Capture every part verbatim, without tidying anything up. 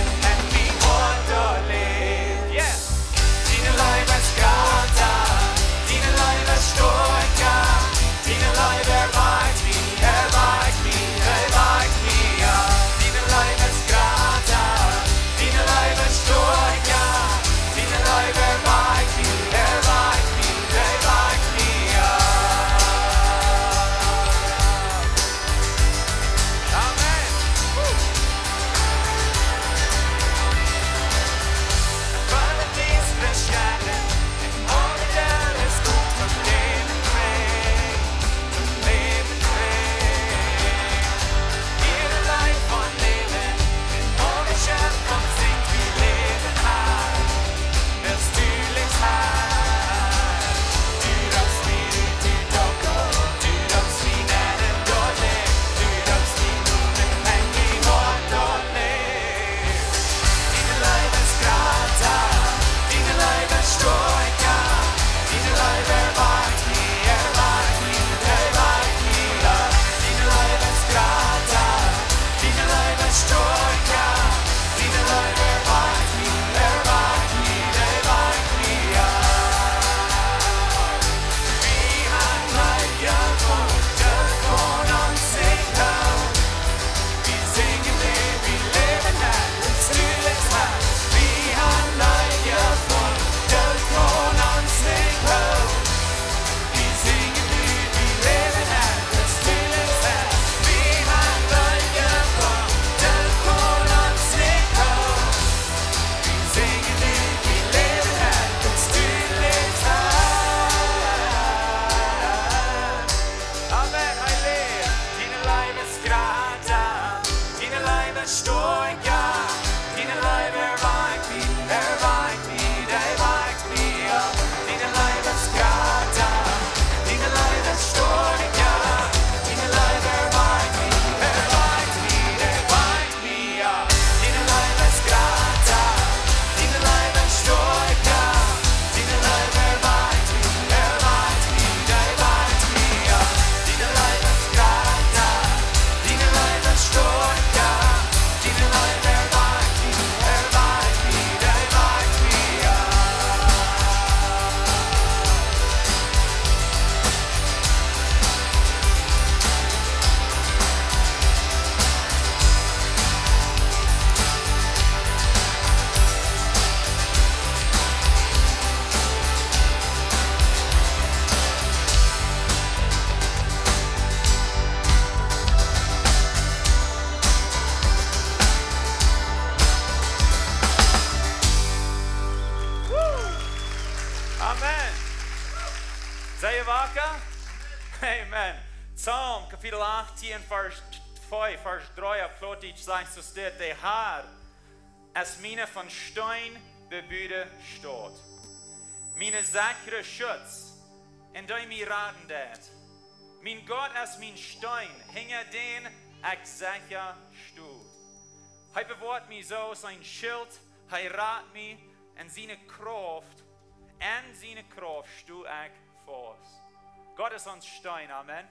Läwen en mien Hoat doa läft. Yes. Diene Leew es grata, diene Leew es stoakja, diene Leew erwakjt mie, erwakjt mie, erwakjt mie, jo. Diene Leew es grata, diene Leew es stoakja, diene Leew erwakjt mie, erwakjt mie, erwakjt mie, jo. Amen. Amen, hei läft. Diene Leew es grata, diene Leew es stoakja, diene Leew erwakjt mie, erwakjt mie, erwakjt mie, jo. Diene Leew es grata, diene Leew es stoakja, diene Leew erwakjt mie, erwakjt mie, erwakjt mie, jo. Amen. Sent jie wacka? Amen. Psalm, Kapitel achtieen, Varsch twee, Varsch dree, opp Plautdietsch sajcht et dit: De Herr es miene von Steen bebude Staut, miene sechre Schutz, en dee mie raden deit. Mien Gott es mien Steen, hinja dän ekj secha sto. Hee bewoat mie soo aus een Schilt, hee rat mie, en siene Krauft, en siene Krauft sto ekj faust. Gott es ons Steen, amen.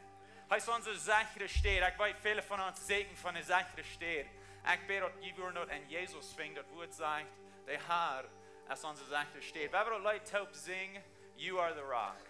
Hee es onse sechre Städ. Ekj weet, väle von ons sieekjen fa ne sechre Städ. Ekj bäd, daut jie wudden daut en Jesus finjen, daut Wuat sajcht, de Herr es onse sechre Städ. Wie woaren daut Leet toop sinjen, You Are the Rock.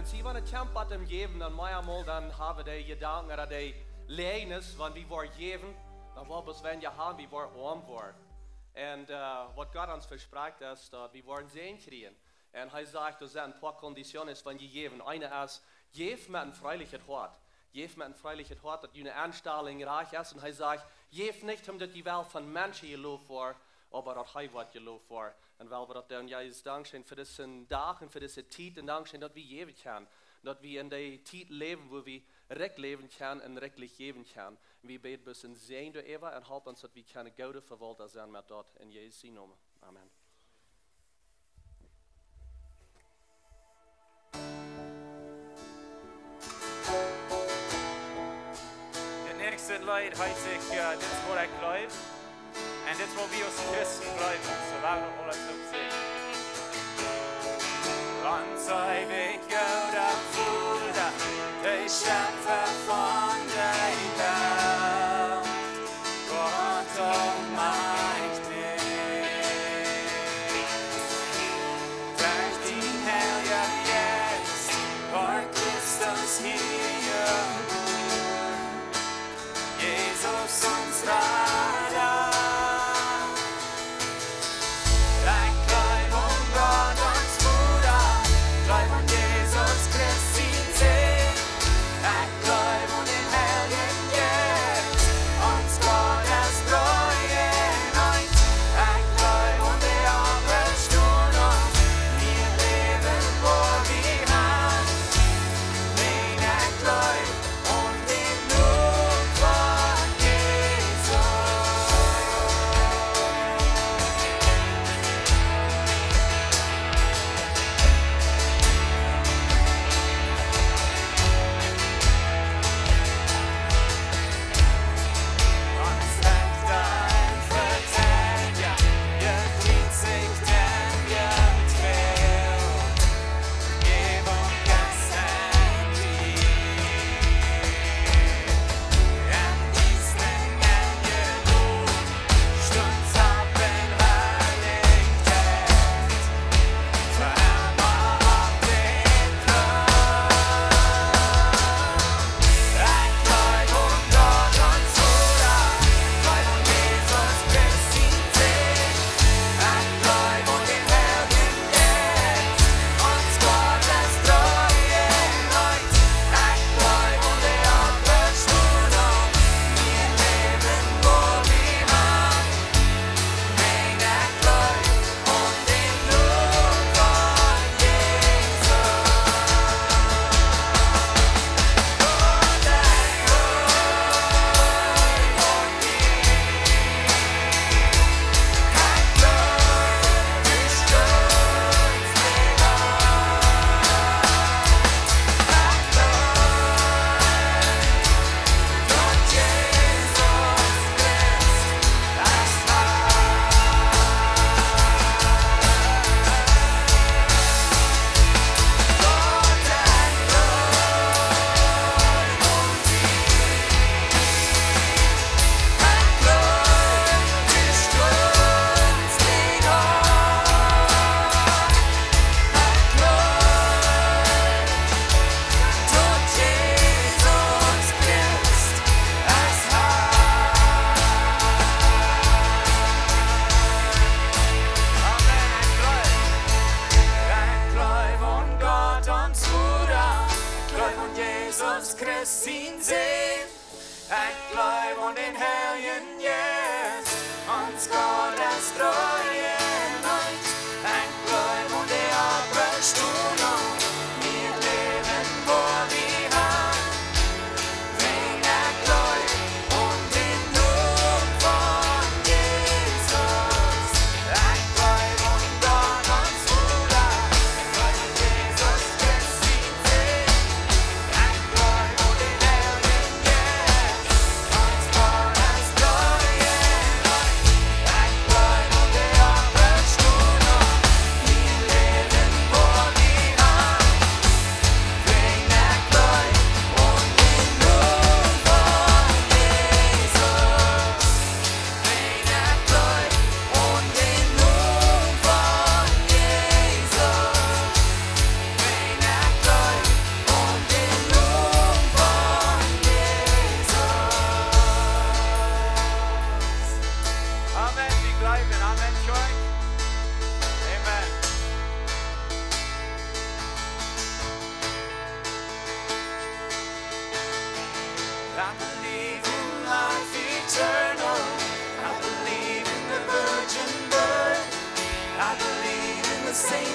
See, wan et kjemt biem Jäwen, dan mau emol, dan hab wie dee Jedanken, daut dee läajen es, wan wie woaren jäwen, dan woa wie bloos weinja haben, wie woaren oam woaren. Un, äh, waut Gott ons vesprakjt es, daut wie woaren Säajen kjrieen. Un hee sajcht, doa sent een poa condiciones, wan jie jäwen. Eene es, jäft met een freilichet Hoat. Jäft met een freilichet Hoat, daut june Enstalunk rajcht es. Un hee sajcht, jäft nich, om daut jie woaren von Menschen jeloft woaren, oba daut hee woat jeloft woaren. Un well wie daut doonen, Jesus, dankscheen fa disen Dach un fa dise Tiet. Un dankscheen, daut wie jäwen kjennen. Daut wie en dee Tiet läwen, wua wie rikj läwen kjennen un rikjlich jäwen kjennen. Un wie bäden bloos een Säajen doaräwa un halp ons, daut wie kjennen goode Vewaulta sennen met daut. En Jesus sienen Nomen. Amen. Daut näakjste Leet heet sikj, äh, Dit es waut ekj jleew. Un dit es waut wie aus Christen jleewen. Soo lot ons daut uk sinjen. Ons eewja Voda, de Schepfa von de Welt, Gott Aulmajchtja. Derch dien Heilja Jeist wort Christus hia jebuaren, Jesus ons Rada. Ekj jleew aun Gott, ons Voda, jleew aun Jesus Christus, sien Sän. Ekj jleew aun dän Heiljen Jeist, ons Gott es true Eenheit. Ekj jleew aun de Oppstonunk, mien Läwen woa wie han. Wan ekj jleew aun dän Nomen von Jesus. Amen. Ekj jleew aun Gott, ons Voda. Ekj jleew aun Jesus Christus, sien Sän. Ekj jleew aun dän Heiljen Jeist, ons Gott es true Eenheit. Ekj jleew aun de Oppstonunk, mien Läwen woa wie han. Wan ekj jleew aun dän Nomen von Jesus. Ekj jleew aun Gott, ons Voda. Ekj jleew aun Jesus Christus, sien Sän.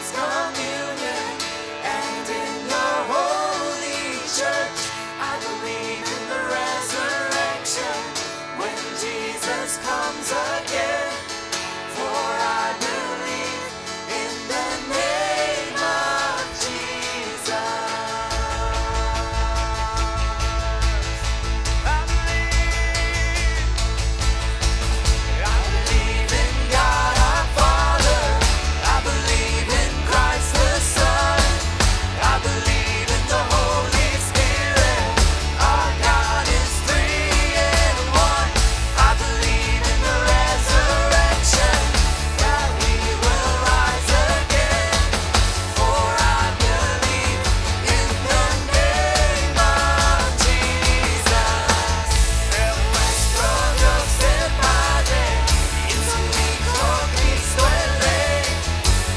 Communion and in the holy church. I believe in the resurrection when Jesus comes again. For I believe in the name of Jesus. I believe. I believe in God our Father. I believe in Christ the Son. I believe in the Holy Spirit. Our God is three in one. I believe in the resurrection, that we will rise again. For I believe in the name of Jesus. Creo en nuestro Dios el Padre, infinito, Cristo el Rey.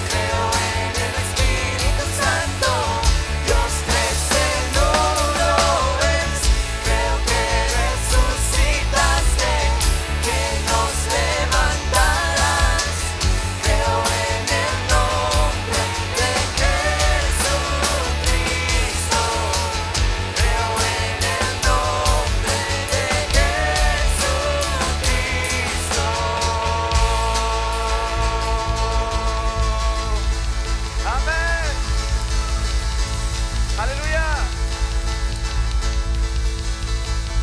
Creo en el Espíritu Santo, Dios tres en uno es. Creo que resucitaste, que nos levantarás. Creo en el nombre de Jesucristo. Creo en el nombre de Jesucristo. Amen. Halleluja.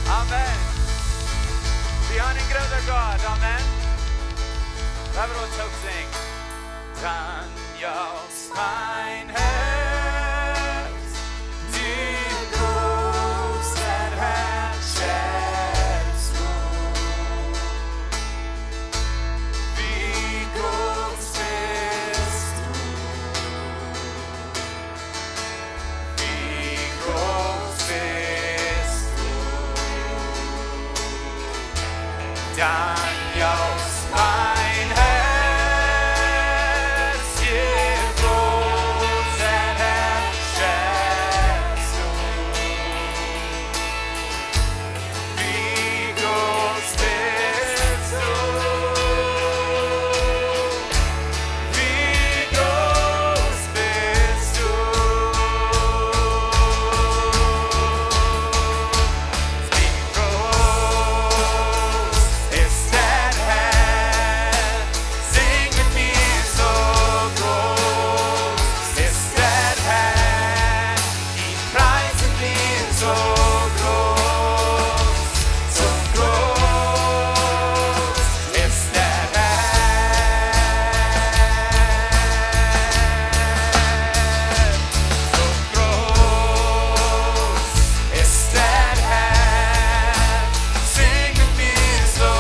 Amen. Wie haben einen großen Gott. Amen. Laten wir uns aufsingen. Dann jauchzt mein Herz, dir groß erhebst du. Wie groß bist du. Wie groß bist du. Dann jauchzt mein Herz, dir groß erhebst du. Wie groß bist du? Wie groß bist du? Wie groß ist der Herr? Sing mit mir, so groß ist der Herr. Preisen wir so groß, so groß ist der Herr. So groß ist der Herr. Sing mit mir, so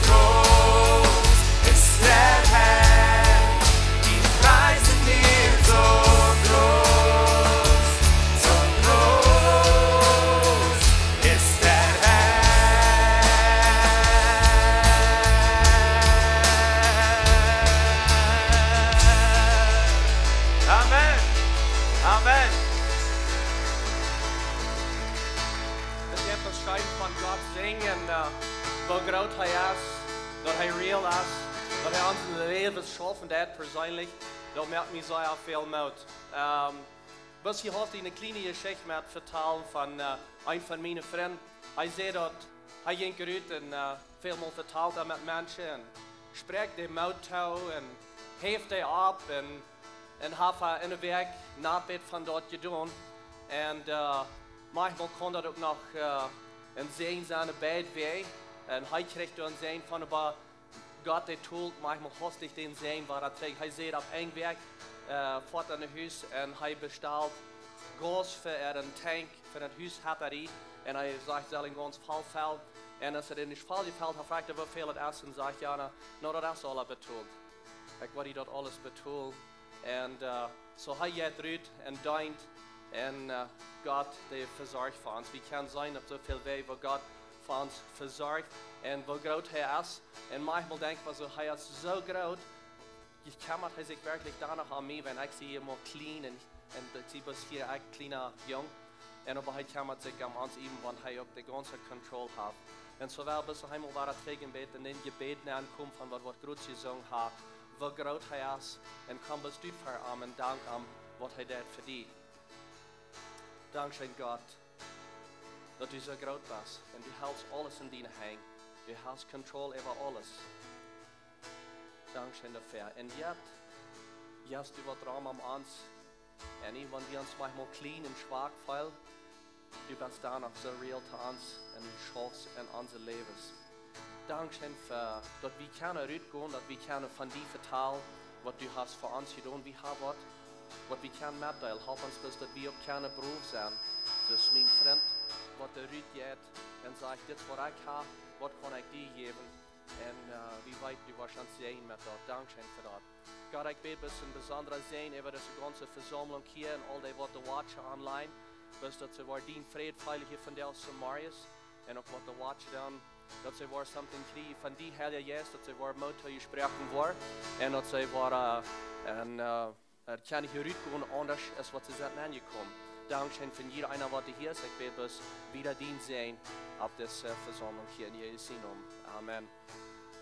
groß ist der Herr. Die Preisen wir so groß, so groß ist der Herr. Amen. Amen. Daut jeft ons Schreien von Gott singen, äh, woo groot hee es, daut hee real es, daut hee ons en de Läwen schaufen deed persönlich, daut moakt mie sea väl Moot. Ähm, Bloos hia haud ekj eene kjliene Jeschicht met vetalen von, äh, een von miene Frind. Hee säd daut, hee jinkj rut un, äh, väl mol vetalt hee met Menschen un sprakjt dee Moot too un heeft dee opp un, un haft hee enne Wäakj nat bät von daut jedonen. Un, äh, maunchmol kaun daut uk noch, äh, een Säajen sennen, beid Wäaj. Un hee kjrieech doa een Säajen von, oba Gott, dee tolt maunchmol haustich dän Säajen wada trigj. Hee säd opp eene Wäakj, äh, foat aun de Hus un hee bestalt Gaus fa äaren Tank, fa daut Hus haft hee. Un hee sajcht, saul hee gaunz voll fellen. Un aus hee dän nich voll jefelt haft, fruach hee, woo väl daut es. Un sajcht, jo, na, no, daut es aul betolt. Ekj woa die daut aules betolen. Un, äh, soo hee jeit rut un deent. Un, äh, Gott, dee vesorcht fa ons. Wie kjennen seenen opp soo väl Wäaj, woo Gott fa ons vesorcht un woo groot hee es. Un maunchmol denkj wie soo, hee es soo groot. Jekjemmat hee sikj werkjlich doano om mie, wan ekj sie hia mau kjlien un, un ekj sie bloos hia een kjliena Jung. Un oba hee kjemmat sikj om ons, wan hee uk de gaunze Kontroll haft. Un soo well wie bloos eemol wada trigj een bät en daut Jebäd aunkomen von waut wie groot jesungen haben. woo groot hee es, un komm bloos du ver am un dank am, waut hee deed fa die. Dankscheen, Gott, daut du soo groot best un du helst aules en diene Henj. Du hast Kontroll äwa aules. Dankscheen doafäa. Un jeft, jefst du waut Rum aun ons. Un wan wie ons maunchmol kjlien un schwak feelen, du best doa noch soo real to ons un schaufst en onse Läwes. Dankscheen fa daut wie kjennen rutgonen, daut wie kjennen von die vetalen, waut du hast fa ons jedonen. Wie haben waut, waut wie kjennen metdeelen. Halp ons bloos, daut wie uk kjennen brow sennen. Soo aus mien Frint, waut doa rutjeit un sajcht: "Dit es waut ekj hab, waut kaun ekj die jäwen?" Un, äh, wie weeten, du woascht ons säajnen met daut. Dankscheen fa daut. Gott, ekj bäd bloos een besondra Säajen äwa dise gaunze Vesaumlunk hia un aul dee, waut doa watchen online. Bloos daut see woaren dien Fräd feelen hia vondoag zemorjes. Un uk waut doa watchen doonen, daut see woaren something kjrieen von die, Heilja Jeist, daut see woaren Moot jesproaken woaren. Un daut see woaren, äh, un, äh, äh, kjennen hia rutgonen aundasch aus waut see sent nenjekomen. Dankscheen fa jieda eena, waut hia es. Ekj bäd bloos wieda dien Säajen opp dise, äh, Vesaumlunk hia en Jesus sien Nomen. Amen.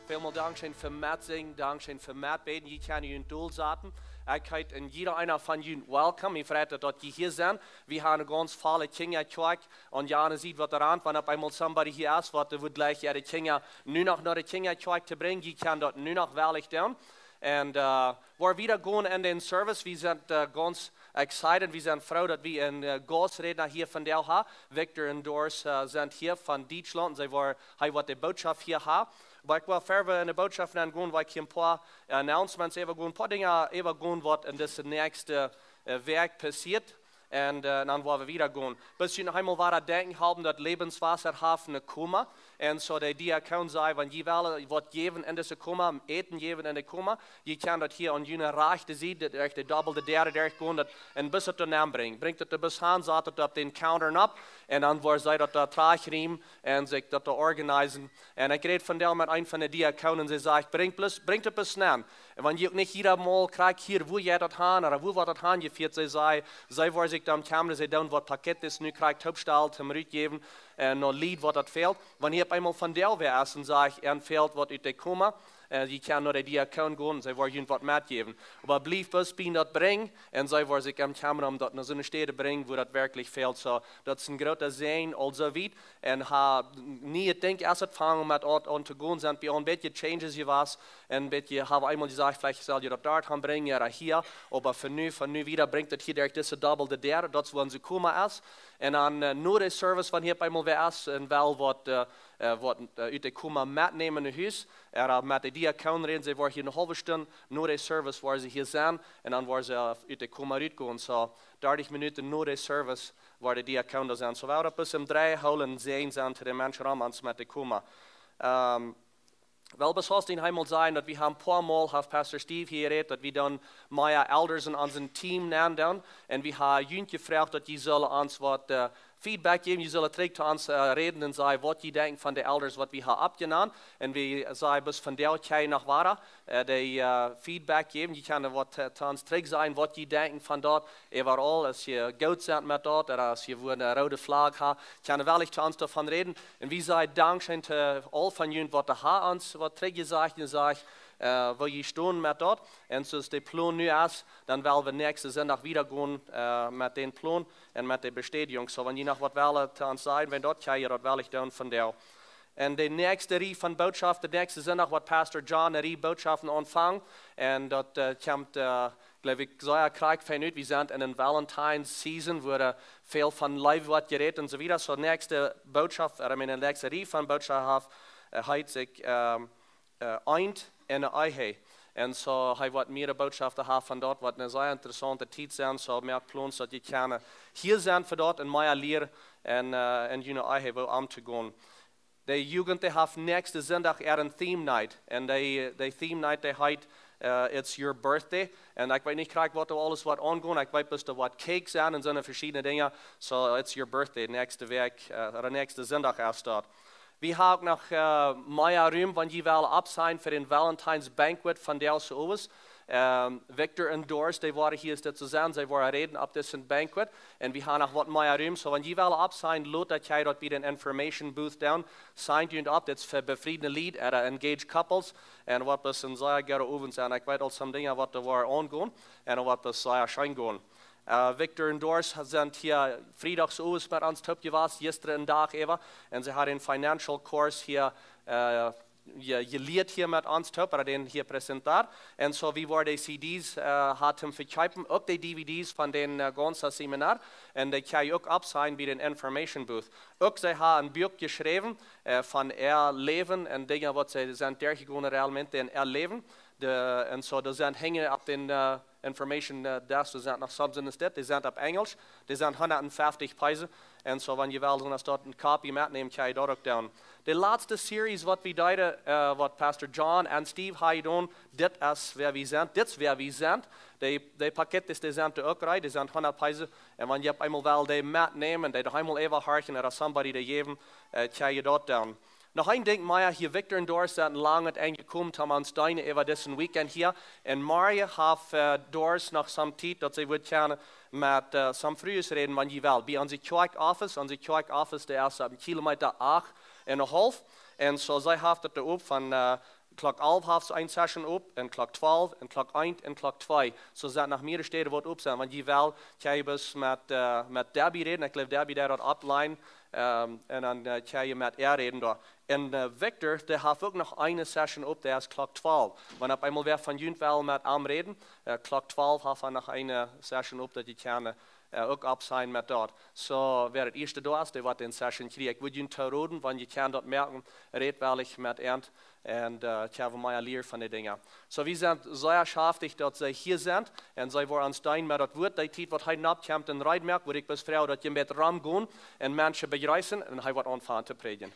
Välmol dankscheen fa metsinjen, dankscheen fa metbäden. Jie kjennen junt dolsaten. Ekj heet en jieda eena von junt welcome. Ekj frei mie, daut jie hia sent. Wie haben eene gaunz volle Kjinjakjoakj. Un jie seenen, waut doaraun, wan opp eemol somebody hia es, waut wudd jlikj äare Kjinja nu noch no de Kjinjakjoakj to brinjen, jie kjennen daut nu noch wellich doonen. Un, äh, woa wieda gonen en dän Service. Wie sent, äh, gaunz excited. Wie sent froo, daut wie een, äh, Gausträdna hia vondoag haben. Victor un Doris, äh, sent hia von Dietschlaunt. See woaren, hee woat de Bootschoft hia haben. Oba ekj well, ea wie en de Bootschoft nengonen, well ekj hia een poa Announcements äwagonen, een poa Dinja äwagonen, waut en dise näakjste, äh, Wäakj passieet. Un, äh, dan woa wie wieda gonen. Bloos noch eemol woaren denkjen haben, daut Lebenswasser haft een Koma. Un soo de Diakon säd, wan jie wellen waut jäwen en dise Koma, Äten jäwen en de Koma, jie kjennen daut hia aun june rajchte Sied, daut ieeschte Dobbel, de Däa derchgonen, daut, un bloos daut doa nenbrinjen. Brinjt daut doa bloos han, sat daut opp dän Counter nopp, un dan woaren see daut doa trajchtriemen un sikj daut doa organisieren. Un ekj räd vondoag met eena von de Diakonen, see sajcht: "Brinjt bloos, brinjt daut bloos nen." Un wan jie uk nich jieda Mol krakjt hia, wua jie daut haben, ooda wua woat daut hanjefieet, see säd, see woaren sikj dan kjemren, see doonen waut Paketten nu krakjt toopstalen, toom rutjäwen, un no Lied, waut daut fält. Wan hia opp eemol vondoag wäa es un sajcht, an fält waut ut de Koma, äh, jie kjennen no de Diakon gonen, see woaren junt waut metjäwen. Oba blieft bloos bie daut brinjen, un see woaren sikj dan kjemren, om daut no soone Städ brinjen, wua daut werkjlich fält. Soo, daut es een groota Säajen, aulsoo wiet. Un ha, nu, ekj denkj, aus et funk met aun, aun to gonen, sent bie aul een bät changes jewast. Un een bät, haben eemol jesajcht, veleicht sell jie daut doa han brinjen, ooda hia. Oba fa nu, von nu wieda brinjt daut hia derch dise Dobbel, de Däa, daut es wua onse Koma es. Un dan, äh, no de Service, wan hia opp eemol wäa es un well waut, äh, äh, waut, äh, ut de Koma metnämen no Hus, ooda met de Diakon räden, see woaren hia eene haulwe Stund, no de Service woaren see hia sennen, un dan woaren see, äh, ut de Koma rutgonen. Soo, dartich Minuten no de Service woat de Diakon doa sennen. Soo, wie woaren bloos om dree hoolen, säajnen to de Menschen rom ons met de Koma. Ähm, well, bloos noch eemol sajen, daut wie haben een poa Mol, haft Pastor Steve hia jerät, daut wie dan mea Elders en onsen Team nenn doonen. Un wie haben junt jefroacht, daut jie sellen ons waut, äh, Feedback jäwen, jie sellen trigj to ons, äh, räden un sajen, waut jie denkjen von de Elders, waut wie haben oppjenomen. Un wie sajen, bloos vondoag kjrie wie noch wada, äh, de, äh, Feedback jäwen. Jie kjennen waut, äh, to ons trigj sajen, waut jie denkjen von daut. Äwaraul, aus jie goot sent met daut, ooda aus jie wua eene roode Flagg haben, kjennen wellich to ons doavon räden. Un wie sajen dankscheen to aul von junt, waut doa haben ons waut trigjjesajcht un sajcht, äh, woo jie stonen met daut. Un soo aus de Plon nu es, dan well wie näakjsten Sindach wieda gonen, äh, met dän Plon un met de Bestätigung. Soo, wan jie noch waut wellen to ons sajen, wan daut kjrie wie, daut well ekj doonen vondoag. Un de näakjste Rieej von Bootschoften, de näakjsten Sindach woat Pastor John eene Rieej Bootschoften aunfangen. Un daut, äh, kjemt, äh, jleew ekj, soo, jo, krakjt von ut. Wie sent en eene Valentine's Season, wua, äh, väl von Leew woat jerät un soo wieda. Soo, näakjste Bootschoft, äh, ekj meen, de näakjste Rieej von Bootschoften haft, äh, heet sikj, ähm, äh, Eent enne Ehe. Un soo, hee woat mea Bootschoften haben von daut, woat eene sea interessaunte Tiet sennen. Soo, moakt Plons, daut jie kjennen hia sennen fa daut un mea lieren un, äh, en june Ehe woo omtogonen. De Jugend, dee haft näakjsten Sindach äaren Theme Night. Un de, de Theme Night, dee heet, äh, It's Your Birthday. Un ekj weet nich krakjt, waut doa aules woat aungonen. Ekj weet bloos, doa woat Cake sennen un soone veschiedne Dinja. Soo, It's Your Birthday, näakjste Wäakj, äh, ooda näakjsten Sindach es daut. Wie haben uk noch, äh, mea Rum, wan jie wellen oppseenen fa dän Valentine's Banquet vondoag zemorjes. Ähm, Victor un Doris, dee woaren hia dit to sennen, see woaren räden opp disen banquet. Un wie haben noch waut mea Rum, soo wan jie wellen oppseenen, lot daut jie daut bie dän information booth doonen. Seent junt opp, dit es fa befriede Lied, ooda engaged couples. Un woat best een sea gooda Owent sennen. Ekj weet aul some Dinja waut doa woaren aungonen. Un woat best sea scheen gonen. Äh, Victor un Doris sent hia friedachs owes met ons toop jewast, jistren dän Dach äwa. Un see hauden een financial course hia, äh, je-, jelieet hia met ons toop, ooda dän hia präsenteet. Un soo, wie woaren dee C Ds, äh, haben vekjeept, uk dee D V Ds von dän, äh, gaunzen Seminar. Un dee kjenn jie uk oppseenen bie dän information booth. Uk see haft een Buak jeschräwen, äh, von äa Läwen un Dinja waut see sent derchjegonen realmente en äa Läwen. De, un soo, doa sent Dinja opp dän, äh, information, äh, desk, doa sent noch some sent dit, dee sent opp Enjlisch, dee sent hundatfeftich Pazen. Un soo, wan jie wellen, soo aus daut een copy metnämen, kjenn jie daut uk doonen. De latste series waut wie deeden, äh, waut Pastor John un Steve haben jedonen, dit es wäa wie sent, dit es wäa wie sent. Dee, dee Paket es, dee sent uk reed, dee sent hundat Pazen. Un wan jie opp eemol wellen dee metnämen, dee noch eemol äwa horchen, ooda somebody dee jäwen, äh, kjenn jie daut doonen. Noch een Dinkj mea hia, Victor un Doris sent lang aum Enj jekomen, haben ons deenen äwa disen Weekend hia. Un morjen haft, äh, Doris noch some Tiet, daut see woat kjennen met, äh, some Frues räden, wan jie wellen. Bie onse Kjoakj Office, onse Kjoakj Office, dee es opp een Kilometa acht un een haulf. Un soo, see haft daut doa op von, äh, Klock alf haft see eene Session op, un Klock twalf, un Klock eent, un Klock twee. Soo sent noch mea Städen waut op sent, wan jie wellen, kjenn jie best met, äh, met Debbie räden. Ekj jleew, Debbie deit daut oppleiden, ähm, un dan, äh, kjenn jie met äa räden doa. Un, äh, Victor, dee haft uk noch eene Session op, dee es Klock twalf. Wan opp eemol wäa von junt well met am räden, äh, Klock twalf haft hee noch eene Session op, daut jie kjennen, äh, uk oppseenen met daut. Soo, wäa daut ieeschte doa es, dee woat dän Session kjrieen. Ekj wudd junt to roden, wan jie kjennen daut moaken, rät wellich met an. Un, äh, ekj hab mea jelieet von dee Dinja. Soo, wie sent sea schaftich, daut see hia sent. Un see woaren ons deenen met daut Wuat, dee Tiet waut hee nopp kjemt un reed moakt, wudd ekj best froagen, daut jie met romgonen un Menschen bejreessen. Un hee woat aunfangen to prädjen.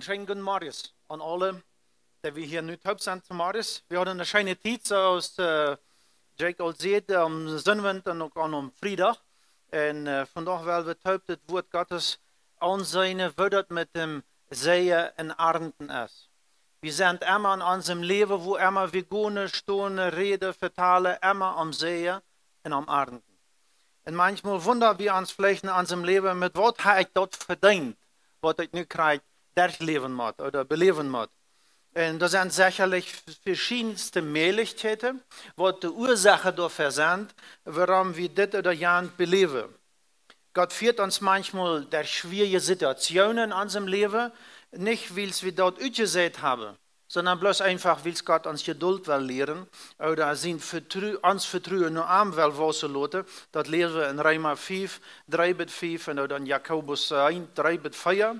Een scheenen goodemorjes aun aule, dee wie hia nu toop sent vanmorjes. Wie hauden eene scheene Tiet, soo aus, äh, Jake aul säd, aum Sindwent un uk aun, aum Friedach. Un, äh, vondoag well wie toop daut Wuat Gottes aunseenen, woo daut met däm Seien un Arnten es. Wie sent emma en onsem Läwen, wua emma wie gonen, stonen, räden, vetalen, emma aum Seien un aum Arnten. Un maunchmol wunda wie ons veleicht en onsem Läwen, met waut hab ekj daut vedeent, waut ekj nu krakjt derchläwen mott ooda beläwen mott. Un doa sent sechalich veschiedenste Mäajlichkjeiten, waut de Uasoak doafäa sent, wuarom wie dit ooda jant beläwen. Gott fieet ons maunchmol derch schwierige Situationen en onsem Läwen, nich wiels wie daut utjesät haben, sonda bloos eefach wiels Gott ons Jedult well lieren ooda sien Vetru-, ons Vetruen no am well wausen loten. Daut läsen wie en Reema fief, dree bat fief un uk en Jakobus eent, dree bat vea.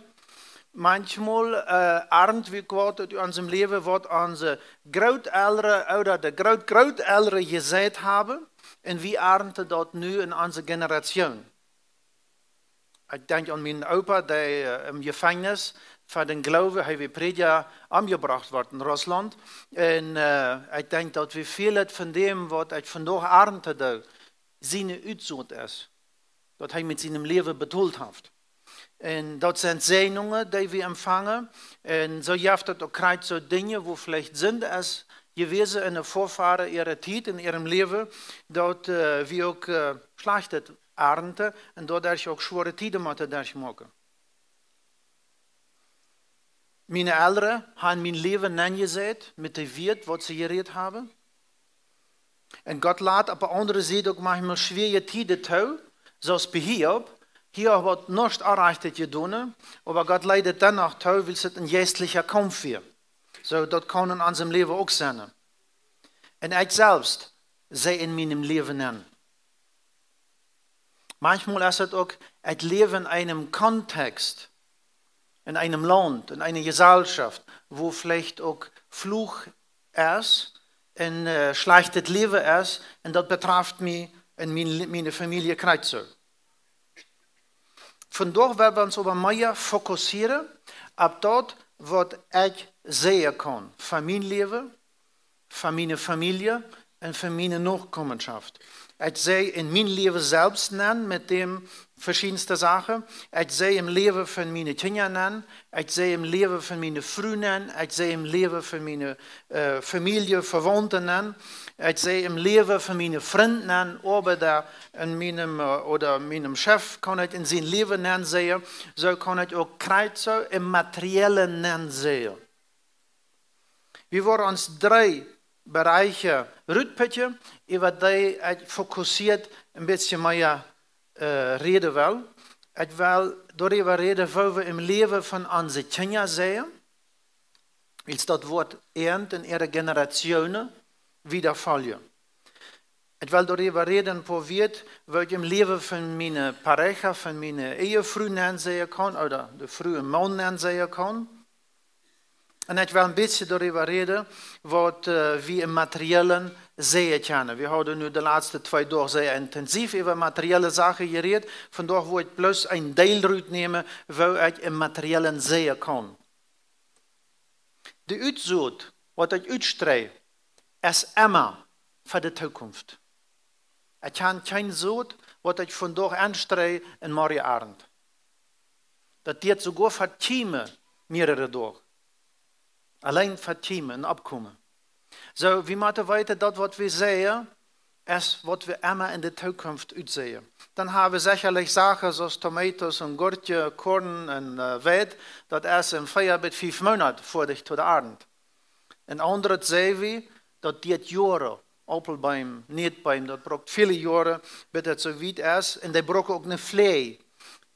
Maunchmol, äh, arnt wie Gott ut onsem Läwen, waut onse Grootelren ooda de Grootgrootelren jeseit haben, un wie arnten daut nu en onse Generation. Ekj denkj aun mienen Opa, dee, äh, em Jefenkjnis fa dän Gloowen, hee wia Prädja, omjebrocht wort en Russlaunt. Un, äh, ekj denkj daut wie väl von däm, waut ekj vondoag arnten doo, siene Utsot es, daut hee met sienem Läwen betolt haft. Un daut sent Säajnungen, dee wie empfangen. Un soo jeft daut uk krakjt soo Dinja, wua veleicht Sind es jewast en de Vorfahren äare Tiet en äarem Läwen, daut, äh, wie uk, äh, Schlajchtet arnten un doaderch uk schwoare Tieden motten derchmoaken. Miene Elren haben mien Läwen nenjeseit met de Wieed, waut see jerät haben. Un Gott lat opp de aundre Sied uk maunchmol schwierige Tieden too, soo aus bie Hiob. Hiob haud nuscht Orrajchtet jedonen, oba Gott leet et dennoch too, wiels et een jeistlicha Kaumf wia. Soo, daut kaun en onsem Läwen uk sennen. Un ekj selfst sie en mienem Läwen en Manchmal es et uk, ekj läw en eenem Kontext, en eenem Launt, en eene Jesellschoft, wua veleicht uk Fluch es, en äh, schlajchtet Läwen es, un daut betraft mie un mien, miene Famielje krakjt soo. Vondoag woa wie ons oba mea fokussieren opp daut, waut ekj sajen kaun von mien Läwen, von miene Famielje un von miene Nokomenschoft. Ekj sie en mien Läwen selfst nenn met däm veschiedenste Sachen. Ekj sie em Läwen von miene Kjinja nenn. Ekj sie em Läwen von miene Fru nenn. Ekj sie em Läwen von miene äh, Famielje, Vewaunte nenn. Ekj sie em Läwen von miene Frind nenn, Oabeida en mienem äh, ooda mienem Chef kaun ekj en sien Läwen nenn seien. Soo kaun ekj uk krakjt soo em Materiellen nenn seien. Wie woaren ons dree Bereiche rutpikjen, äwa dee ekj fokussiert en bät mea äh, räden well. Ekj well doaräwa räden, woo wie em Läwen von onse Kjinja seien, wiels daut woat äant en äare Generationen wieda foljen. Ekj well doaräwa räden, en poa Wieed, woo ekj em Läwen von miene Pareja, von miene Ehefru nenn seien kaun, ooda de Fru em Maun nenn seien kaun. Un ekj well en bät doaräwa räden, waut äh, wie em Materiellen sajen kjennen. Wie hauden nu de latste twee Doag sea intensiv äwa materielle Sachen jerät. Vondoag woa ekj bloos een Deel rutnämen, woo ekj em Materiellen sajen kaun. De Utsot, waut ekj utstrei, es emma fa de Tookunft. Ekj kjan kjeen Sot, waut ekj vondoag enstrei un morjen arnt. Daut diet soogoa fa Tieme mearere Doag. Auleen fa Tieme un Oppkomen. Soo, wie motten weeten, daut waut wie sajen, es waut wie emma en de Tookunft utsajen. Dan haben wie sechalich Sachen soo aus Tomatoes un Gurkje, Korn un äh, Weit, daut es en vea bat fief Moonat foadich to de Arnt. Un aundret sajen wie, daut diet Joaren, Aupelbeem, Nietbeem, daut brukt väle Joaren, bat daut soo wiet es. Un dee bruken uk ne Fläj,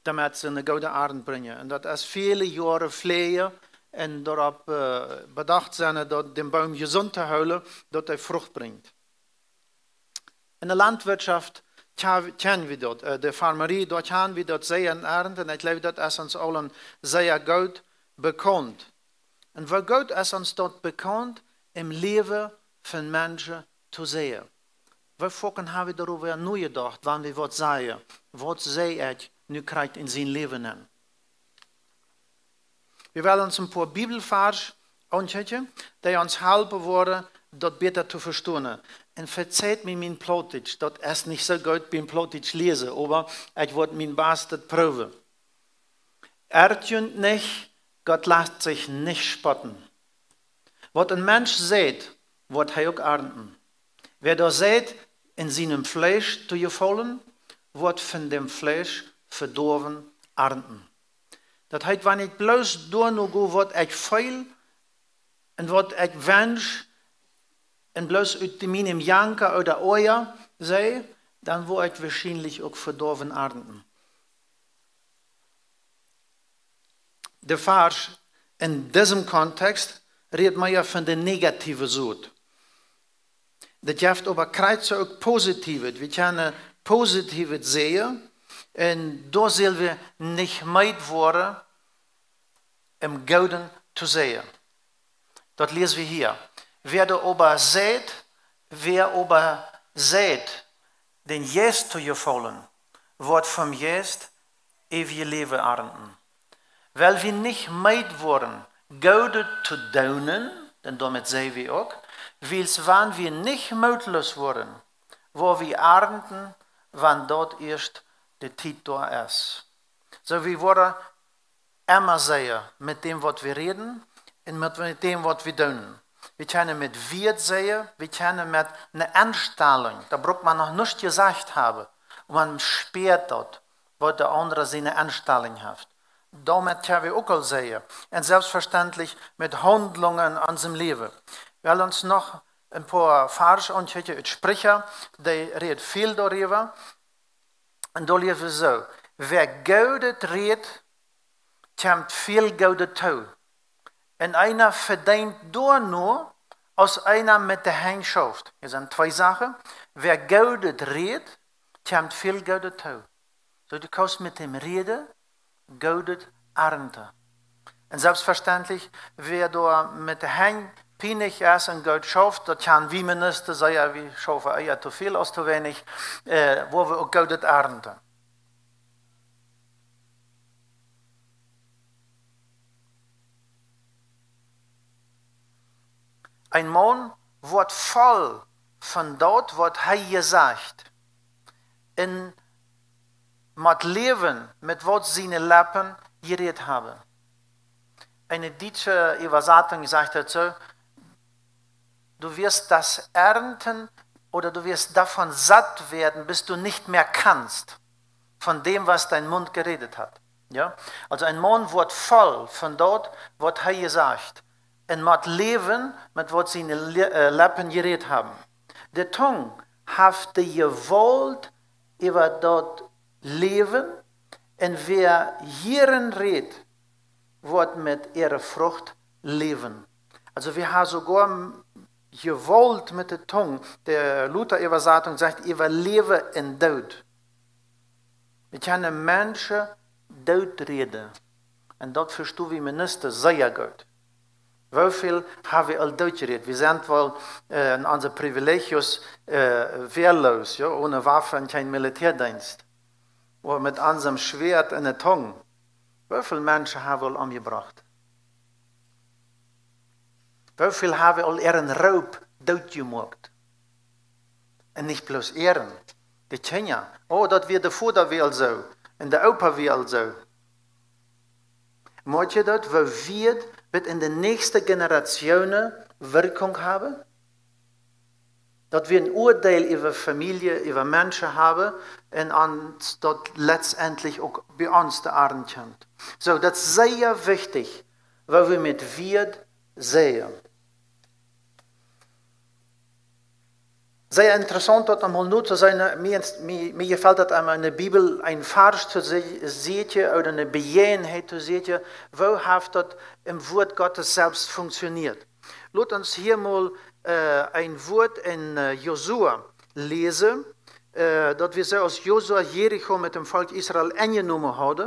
doamet see ne goode Arnt brinjen. Un daut es väle Joaren fläajen un doaropp äh, bedacht sennen, daut dän Boom jesunt to hoolen, daut hee Frucht brinjt. En de Landwirtschaft kja-, kjanen wie daut, äh, de Farmerie, doa kjanen wie daut Seien un Arnten. Un ekj jleew, daut es ons aulem sea goot bekaunt. Un woo goot es ons daut bekaunt, em Läwen von Menschen to sajen? Woo foaken haben wie doaräwa nojedocht, wan wie waut sajen? Waut saj ekj nu krakjt en sien Läwen nenn? Wie wellen ons en poa Bibelvarsch aunkjikjen, dee ons halpen woaren, daut bäta to vestonen. Un vejät mie mien Plautdietsch, daut es nich soo goot biem Plautdietsch läsen, oba ekj woa mien Bastet proowen. Erret junt nich, Gott lat sikj nich spotten. Waut een Mensch seit, woat hee uk arnten. Wäa doa seit, en sienem Fleesch to jefaulen, woat von däm Fleesch Vedoawen arnten. Daut heet, wan ekj bloos doano go, waut ekj feel un waut ekj wensch, un bloos ut mienem Janka ooda Oaja saj, dan woa ekj woarschienlich uk Vedoawen arnten. De Varsch en disem Kontext rät mea von de negative Sot. Daut jeft oba krakjt soo uk positivet. Wie kjennen positivet sajen, un doa sell wie nich meed woaren, em Gooden to sajen. Daut läs wie hia. Wäa doa oba seit, wäa oba seit, dän Jeist to jefaulen, woat vom Jeist eewjet Läwen arnten. Well wie nich meed woaren, Goodet to doonen, dan doamet saj wie uk, wiels wan wie nich mootloos woaren, woa wie arnten, wan daut ieescht de Tiet doa es. Soo, wie woaren emma sajen met däm, waut wie räden un met, met däm, waut wie doonen. Wie kjennen met Wieed sajen, wie kjennen met ne Enstalunk. Doa brukt maun noch nuscht jesajcht haben. Un maun spieet daut, waut de aundra siene Enstalunk haft. Doamet kjenn wie uk aul sajen. Un selfstvestentlich met Haundlungen en onsem Läwen. Wie wellen ons noch en poa Varsch aunkjikjen ut Spricha, dee rät väl doaräwa. Un doa läs wie soo: Wäa Goodet rät, kjemt väl Goodet too. Un eena vedeent doano, aus eena met de Henj schauft. Hia sent twee Sachen. Wäa Goodet rät, kjemt väl Goodet too. So, du kaust met däm räden, Goodet arnten. Un selfstvestendlich, wäa doa met de Henj pielich es un Goot schauft, daut kjennen wie Minister sajen, wie schaufen ea too väl aus too weinich, äh, woa wie uk Goodet arnten. Een Maun woat voll von daut, waut hee jesajcht, un mott läwen met waut siene Leppen jerät haben. Eene dietsche Äwasatunk sajcht daut soo: Du wirst das ernten oder du wirst davon satt werden, bis du nicht mehr kannst, von dem, was dein Mund geredet hat. Ja? Also een Maun woat voll von daut, waut hee jesajcht, un mott läwen met waut siene Le-, äh, Leppen jerät haben. De Tung haft de Jewault äwa daut Läwen, un wäa jieren rät, woat met äare Frucht läwen. Also wie haben soogoa m-, Jewault met de Tung. De Luther Äwasatunk sajcht, äwa Läwen un Doot. Wie kjennen Menschen dooträden. Un daut vestonen wie Minister sea goot. Woo väl haben wie aul dootjerät? Wie sent woll, äh, en onse Privilegios, äh, wehrlos, jo, onen Waffen un kjeen Militäadeenst. Ooda met onsem Schwäat enne Tung. Woo väl Menschen haben wie aul omjebrocht? Woo väl haben wie aul äaren Roop dootjemoakt? Un nich bloos äaren. De Kjinja. Oh, daut wia de Voda wia aul soo. Un de Opa wia aul soo. Moakt jie daut, woo wiet bat en de näakjste Generationen Wirkung haben? Daut wie een Uadeel äwa Famielje, äwa Menschen haben un ons daut letztendlich uk bie ons to Oaden kjemt. Soo, daut es sea wichtich, woo wie met Wieed säen. Sea interessaunt, daut emol nu to seenen, mie, mie, mie jefelt daut emol en de Bibel een Varsch to se-, seenen ooda eene Bejäajenheit to seenen, woo haft daut em Wort Gottes selfst funktionieet. Lot ons hia mol, äh, een Wort en, äh, Josua läsen, äh, daut wia soo, aus Josua Jericho met dem Volkj Israel enjenomen haud,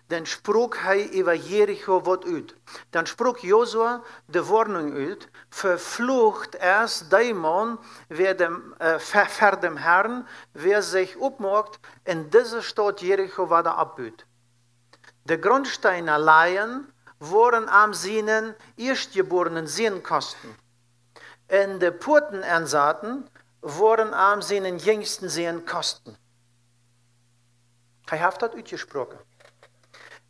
dan sprakj hee äwa Jericho waut ut. Dan sprakj Josua de Woarnunk ut: Veflucht es dee Maun, wäa dem, äh, ver, ver dem Herrn, wäa sikj oppmoakt un dise Staut Jericho wada oppbut. De Grundsteine lajen, woaren am sienen ieeschtjebornen Sän kosten. Un de Puaten ensaten, woaren am sienen jinjsten Sän kosten. Hee haft daut utjesproaken.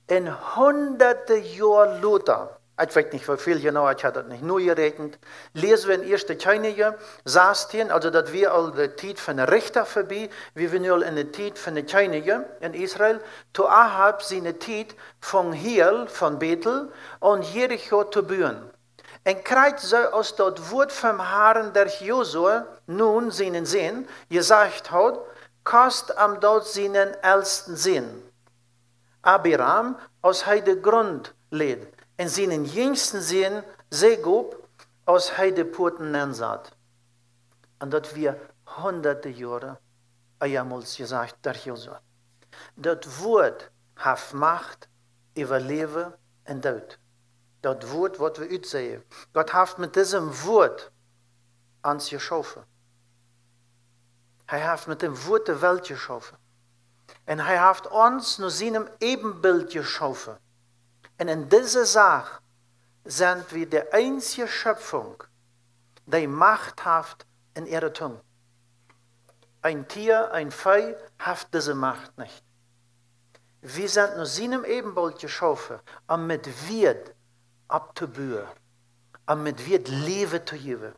Un hunderte Joa lota, ekj weet nich, woo väl jeneiw, ekj hab daut nich nojeräakjent, läsen wie en Ieeschte Kjennichs sastieen, aulsoo daut wia aul de Tiet von de Richter verbie, wie wieren nu aul en de Tiet von de Kjennichs en Israel, to Ahab siene Tiet funk Hiel von Bethel aun Jericho to buen. Un krakjt soo aus daut Wort vom Herrn derch Josua, Nun sienen Sän, jesajcht haud, kost am daut sienen elsten Sän, Abiram, aus hee de Grunt läd, un sienen jinjsten Sän, Segub, aus hee de Puaten ensat. Un daut wia hunderte Joaren, ea mol jesajcht derch Josua. Daut Wort haft Macht äwa Läwen un Doot. Daut Wort, waut wie utsäen. Gott haft met disem Wort ons jeschaufen. Hee haft met dem Wort de Welt jeschaufen. Un hee haft ons no sienem Äbenbilt jeschaufen. Un en dise Sach sent wie de eensje Schöpfunk, dee Macht haft en äare Tung. Een Tia, een Vee haft dise Macht nich. Wie sent no sienem Äbenbilt jeschaufen, om met Wieed opptobuen, om met Wieed Läwen to jäwen,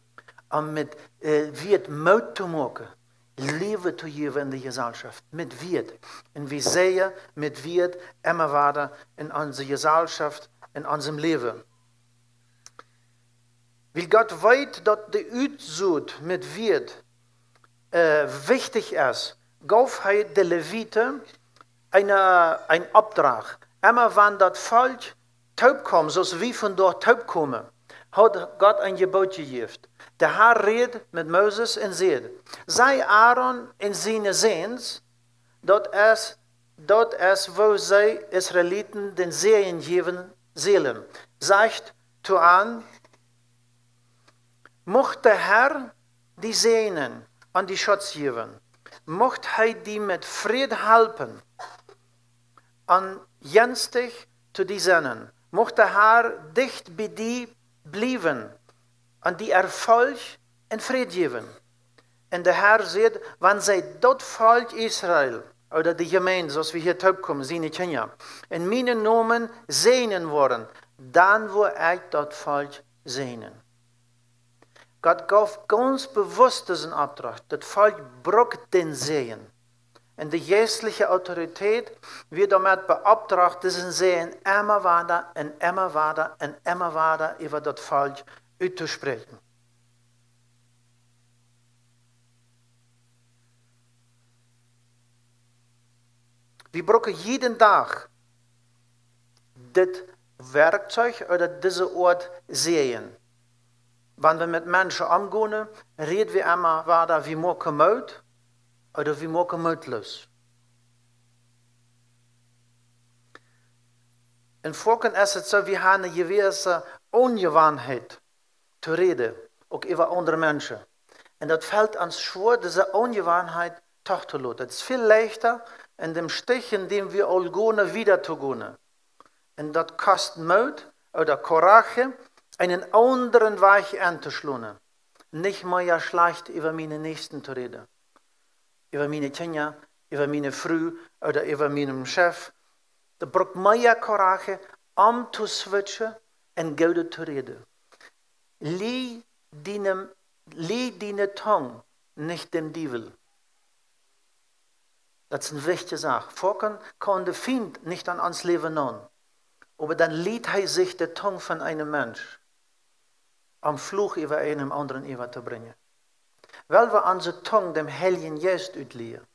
om met, äh, Wieed Moot to moaken, Läwen to jäwen en de Jeselschoft, met Wieed. Un wie säen met Wieed emma wada en onse Jeselschoft, en onsem Läwen. Wiels Gott weet, daut de Utsot met Wieed, äh, wichtich es, jeef hee de Leviten een, een Opdrach. Emma wan daut Volkj toopkjeem, soo aus wie vondoag toopkomen, haud Gott een Jeboot jejäft. De Herr räd met Moses un säd: Saj Aaron un siene Säns, daut es daut es, woo see Israeliten dän Säajen jäwen sellen. Sajcht to an: Mucht de Herr die säajnen un die Schutz jäwen. Mucht hee die met Fräd halpen un jenstich to die sennen. Mucht de Herr dicht bie die bliewen un die Erfolg un Fräd jäwen. Un de Herr sajcht: Wan see daut Volkj Israel, ooda de Jemeent, soo aus wie hia toopkomen, siene Kjinja, en mienen Nomen säajnen woaren, dan woa ekj daut Volkj säajnen. Gott jeef gaunz bewusst disen Opdrach. Daut Volkj brukt dän Säajen. Un de jeistliche Autoritäten wia doamet beauftragt, disen Säajen emma wada un emma wada un emma wada äwa daut Volkj uttospräakjen. Wie brucken jieda Dach dit Werkjzeich ooda dise Oat Säajen. Wan wie met Menschen omgonen, räd wie emma wada, wie moaken Moot ooda wie moaken mootloos. Un foaken es et soo, wie haben eene jewesse Onjewanheit to räden, uk äwa aundre Menschen. Un daut felt ons schwoa, dise Onjewanheit doch to loten. Et es väl leichta, en däm Stich, en däm wie aul gonen, wieda to gonen. Un daut kost Moot ooda Courage, eenen aundren Wajch auntoschlonen. Nich mea schlajcht äwa mienen Näakjsten to räden. Äwa miene Kjinja, äwa miene Fru ooda äwa mienen Chef. Daut brukt mea Courage, omtoswitchen un Goodet to räden. Lie diene, lie diene Tung nich däm Diewel. Daut es eene wichtje Sach. Foaken kaun de Fient nich aun ons Läwen aun. Oba dan lieet hee sikj de Tung von eenen Mensch, om Fluch äwa eenen aundren äwatobrinjen. Well wie onse Tung däm Heiljen Jeist utlieejen,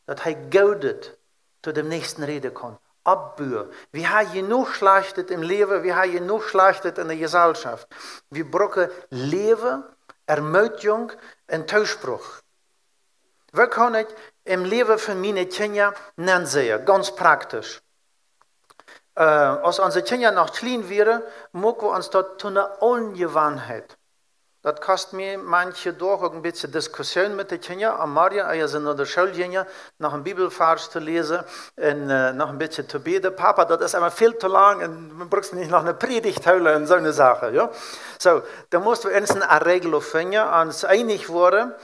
daut hee Goodet to däm Näakjsten räden kaun. Oppbuen. Wie haben jenuach Schlajchtet em Läwen, wie haben jenuach Schlajchtet en de Jeselschoft. Wie brucken Läwen, Ermutigung un Toospruch. Woo kaun ekj em Läwen von miene Kjinja nenn seenen? Gaunz praktisch. Äh, aus onse Kjinja noch kjlien wieren, muak wie ons daut to eene Onjewanheit. Daut kost mie manche Doag uk een bät Diskussion met de Kjinja. Aun Morjen, ea see no de School jinjen, noch een Bibelvarsch to läsen un, äh, noch een bät to bäden. Papa, daut es emma väl to lang un wie brucken nich noch eene Prädicht hoolen un soone Sachen, jo? Soo, dan must wie eent eene Regel finjen, ons eenich woaren,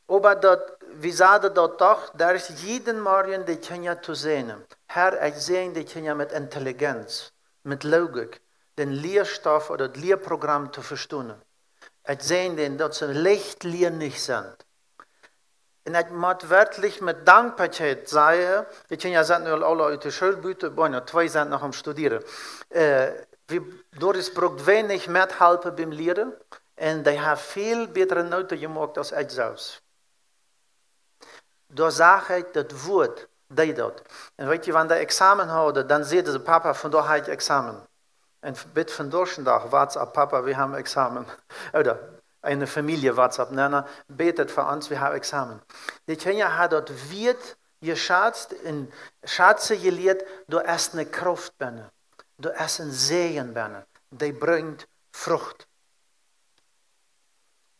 oba daut, wie sajen daut doch, doa es jieda Morjen de Kjinja to säajnen. Herr, ekj säajen de Kjinja met Intelligenz, met Logik, dän Lieastoff ooda daut Lieaprogram to vestonen. Ekj säajen an, daut see leicht lieernich sent. Un ekj mott werkjlich met Dankboakjeit sajen, de Kjinja sent nu aul aule ut de School buten, bueno, twee sent noch aum Studieren. Äh, wie, Doris brukt weinich Methalpen biem Lieren un dee haft väl bätre Noten jemoakt aus ekj selfst. Doa sach ekj daut Wuat, deed daut. Un weet jie, wan dee Examen hauden, dan säden see: „Papa, vondoag hab ekj Examen.“ Un f-, bat vondoag dän Dach WhatsApp: „Papa, wie haben Examen.“ Ooda eene Famielje WhatsApp: „Nana, bät fa ons, wie haben Examen.“ De Kjinja haben daut wieet jeschazt un schazen jelieet, doa es eene Krauft bennen. Doa es een Säajen bennen. Dee brinjt Frucht.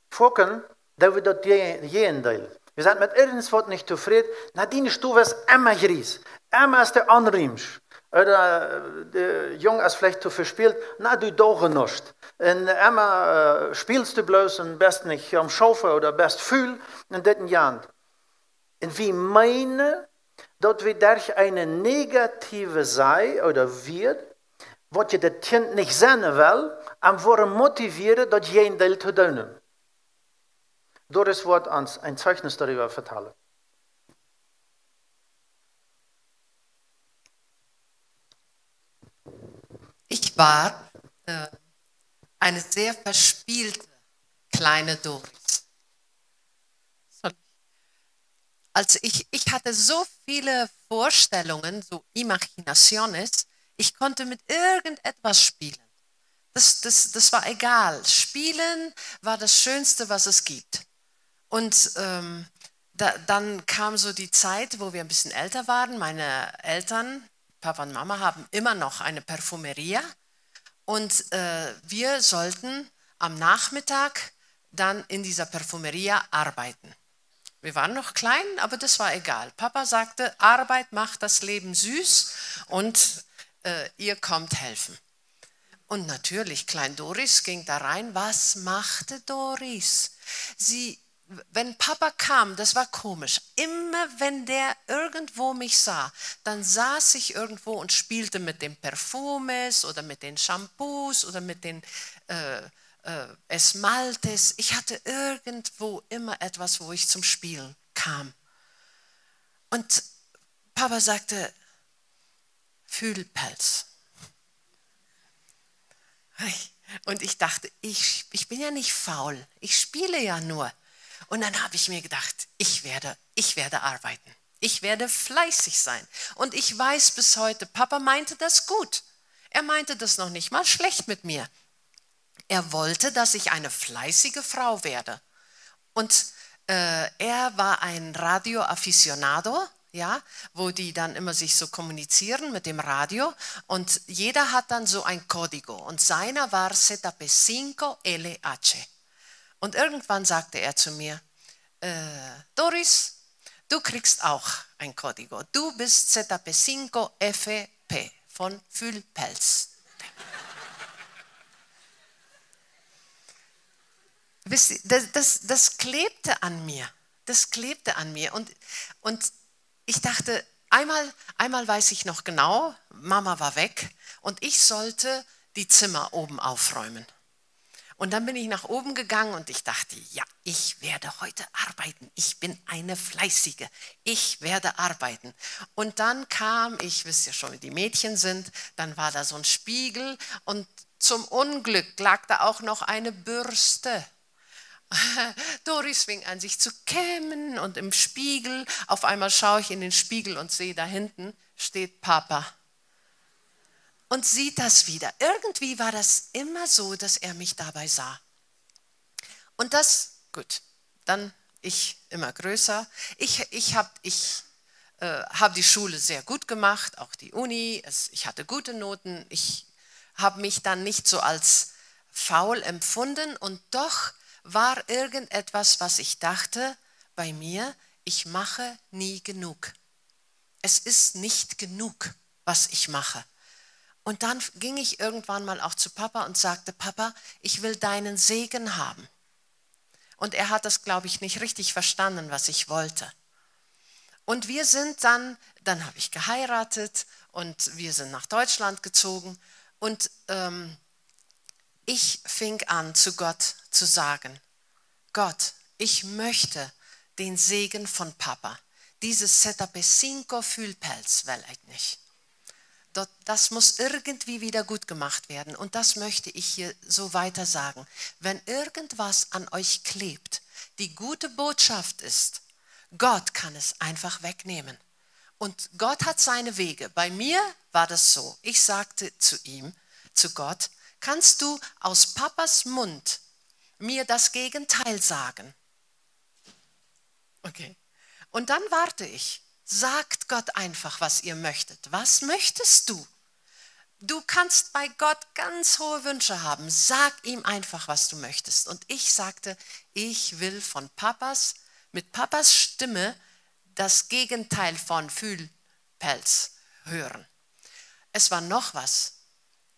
Foaken doo wie daut Jäajendeel. Wie sent met irjentwaut nich tofräd. „Na, diene Stow es emma jries. Emma es dee onriemsch.“ Ooda, äh, de Jung es veleicht too vespält. „Na, du daust nuscht. Un emma, äh, spälst du bloos un best nich aum Schaufen ooda best ful un dit un jant.“ Un wie meenen, daut wie derch eene negative Sach ooda Wieed, waut je daut Kjint nich seenen well, am woaren motivieren, daut Jäajendeel to doonen. Doris woat ons een Zeichnis doaräwa vetalen. Ich war, äh, eine sehr verspielte kleine Doris. Sorry. Also ich, ich hatte so viele Vorstellungen, so imaginaciones, ich konnte mit irgendetwas spielen. Das, das, das war egal. Spielen war das Schönste, was es gibt. Und, ähm, da, dann kam so die Zeit, wo wir ein bisschen älter waren. Meine Eltern, Papa und Mama, haben immer noch eine Perfumeria. Und äh, wir sollten am Nachmittag dann in dieser Perfumeria arbeiten. Wir waren noch klein, aber das war egal. Papa sagte, Arbeit macht das Leben süß und äh, ihr kommt helfen. Und natürlich, klein Doris ging da rein. Was machte Doris? Sie, wenn Papa kam, das war komisch. Immer wenn der irgendwo mich sah, dann saß ich irgendwo und spielte mit den Perfumes oder mit den Shampoos oder mit den äh, äh, Esmaltes. Ich hatte irgendwo immer etwas, wo ich zum Spielen kam. Und Papa sagte, Fühlpelz. Und ich dachte, ich, ich bin ja nicht faul, ich spiele ja nur. Und dann habe ich mir gedacht, ich werde, ich werde arbeiten. Ich werde fleißig sein. Und ich weiß bis heute, Papa meinte das gut. Er meinte das noch nicht mal schlecht mit mir. Er wollte, dass ich eine fleißige Frau werde. Und äh, er war ein Radio-Aficionado, ja, wo die dann immer sich so kommunizieren mit dem Radio. Und jeder hat dann so ein Código. Und seiner war Z P cinco L H. Und irgendwann sagte er zu mir, äh, Doris, du kriegst auch ein Código. Du bist Z P cinco F P von Fühlpelz. Wisst ihr, das, das, das klebte an mir. Das klebte an mir. Und, und ich dachte, einmal, einmal weiß ich noch genau, Mama war weg und ich sollte die Zimmer oben aufräumen. Und dann bin ich nach oben gegangen und ich dachte, ja, ich werde heute arbeiten. Ich bin eine Fleißige. Ich werde arbeiten. Und dann kam ich, wisst ihr schon, wie die Mädchen sind, dann war da so ein Spiegel und zum Unglück lag da auch noch eine Bürste. Doris fing an, sich zu kämmen und im Spiegel, auf einmal schaue ich in den Spiegel und sehe, da hinten steht Papa. Und sieht das wieder. Irgendwie war das immer so, dass er mich dabei sah. Und das, gut, dann ich immer größer. Ich, ich habe ich, äh, hab die Schule sehr gut gemacht, auch die Uni. Es, ich hatte gute Noten. Ich habe mich dann nicht so als faul empfunden. Und doch war irgendetwas, was ich dachte bei mir, ich mache nie genug. Es ist nicht genug, was ich mache. Und dann ging ich irgendwann mal auch zu Papa und sagte, Papa, ich will deinen Segen haben. Und er hat das, glaube ich, nicht richtig verstanden, was ich wollte. Und wir sind dann, dann habe ich geheiratet und wir sind nach Deutschland gezogen. Und ähm, ich fing an, zu Gott zu sagen, Gott, ich möchte den Segen von Papa. Dieses Z P cinco Fühlpelz will ich nicht. Das muss irgendwie wieder gut gemacht werden. Und das möchte ich hier so weiter sagen. Wenn irgendwas an euch klebt, die gute Botschaft ist, Gott kann es einfach wegnehmen. Und Gott hat seine Wege. Bei mir war das so. Ich sagte zu ihm, zu Gott, kannst du aus Papas Mund mir das Gegenteil sagen? Okay. Und dann warte ich. Sagt Gott einfach, was ihr möchtet. Was möchtest du? Du kannst bei Gott ganz hohe Wünsche haben. Sag ihm einfach, was du möchtest. Und ich sagte, ich will von Papas, mit Papas Stimme das Gegenteil von Fühlpelz hören. Es war noch was,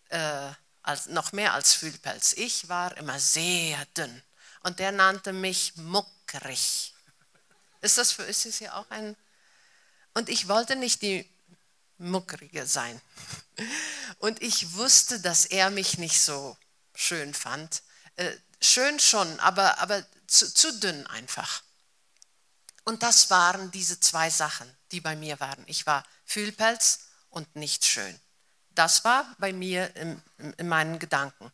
äh, als, noch mehr als Fühlpelz. Ich war immer sehr dünn. Und der nannte mich muckrig. Ist das für, ist es hier auch ein? Und ich wollte nicht die muckrige sein. Und ich wusste, dass er mich nicht so schön fand. Äh, schön schon, aber, aber zu, zu dünn einfach. Und das waren diese zwei Sachen, die bei mir waren. Ich war Fühlpelz und nicht schön. Das war bei mir im, im, in meinen Gedanken.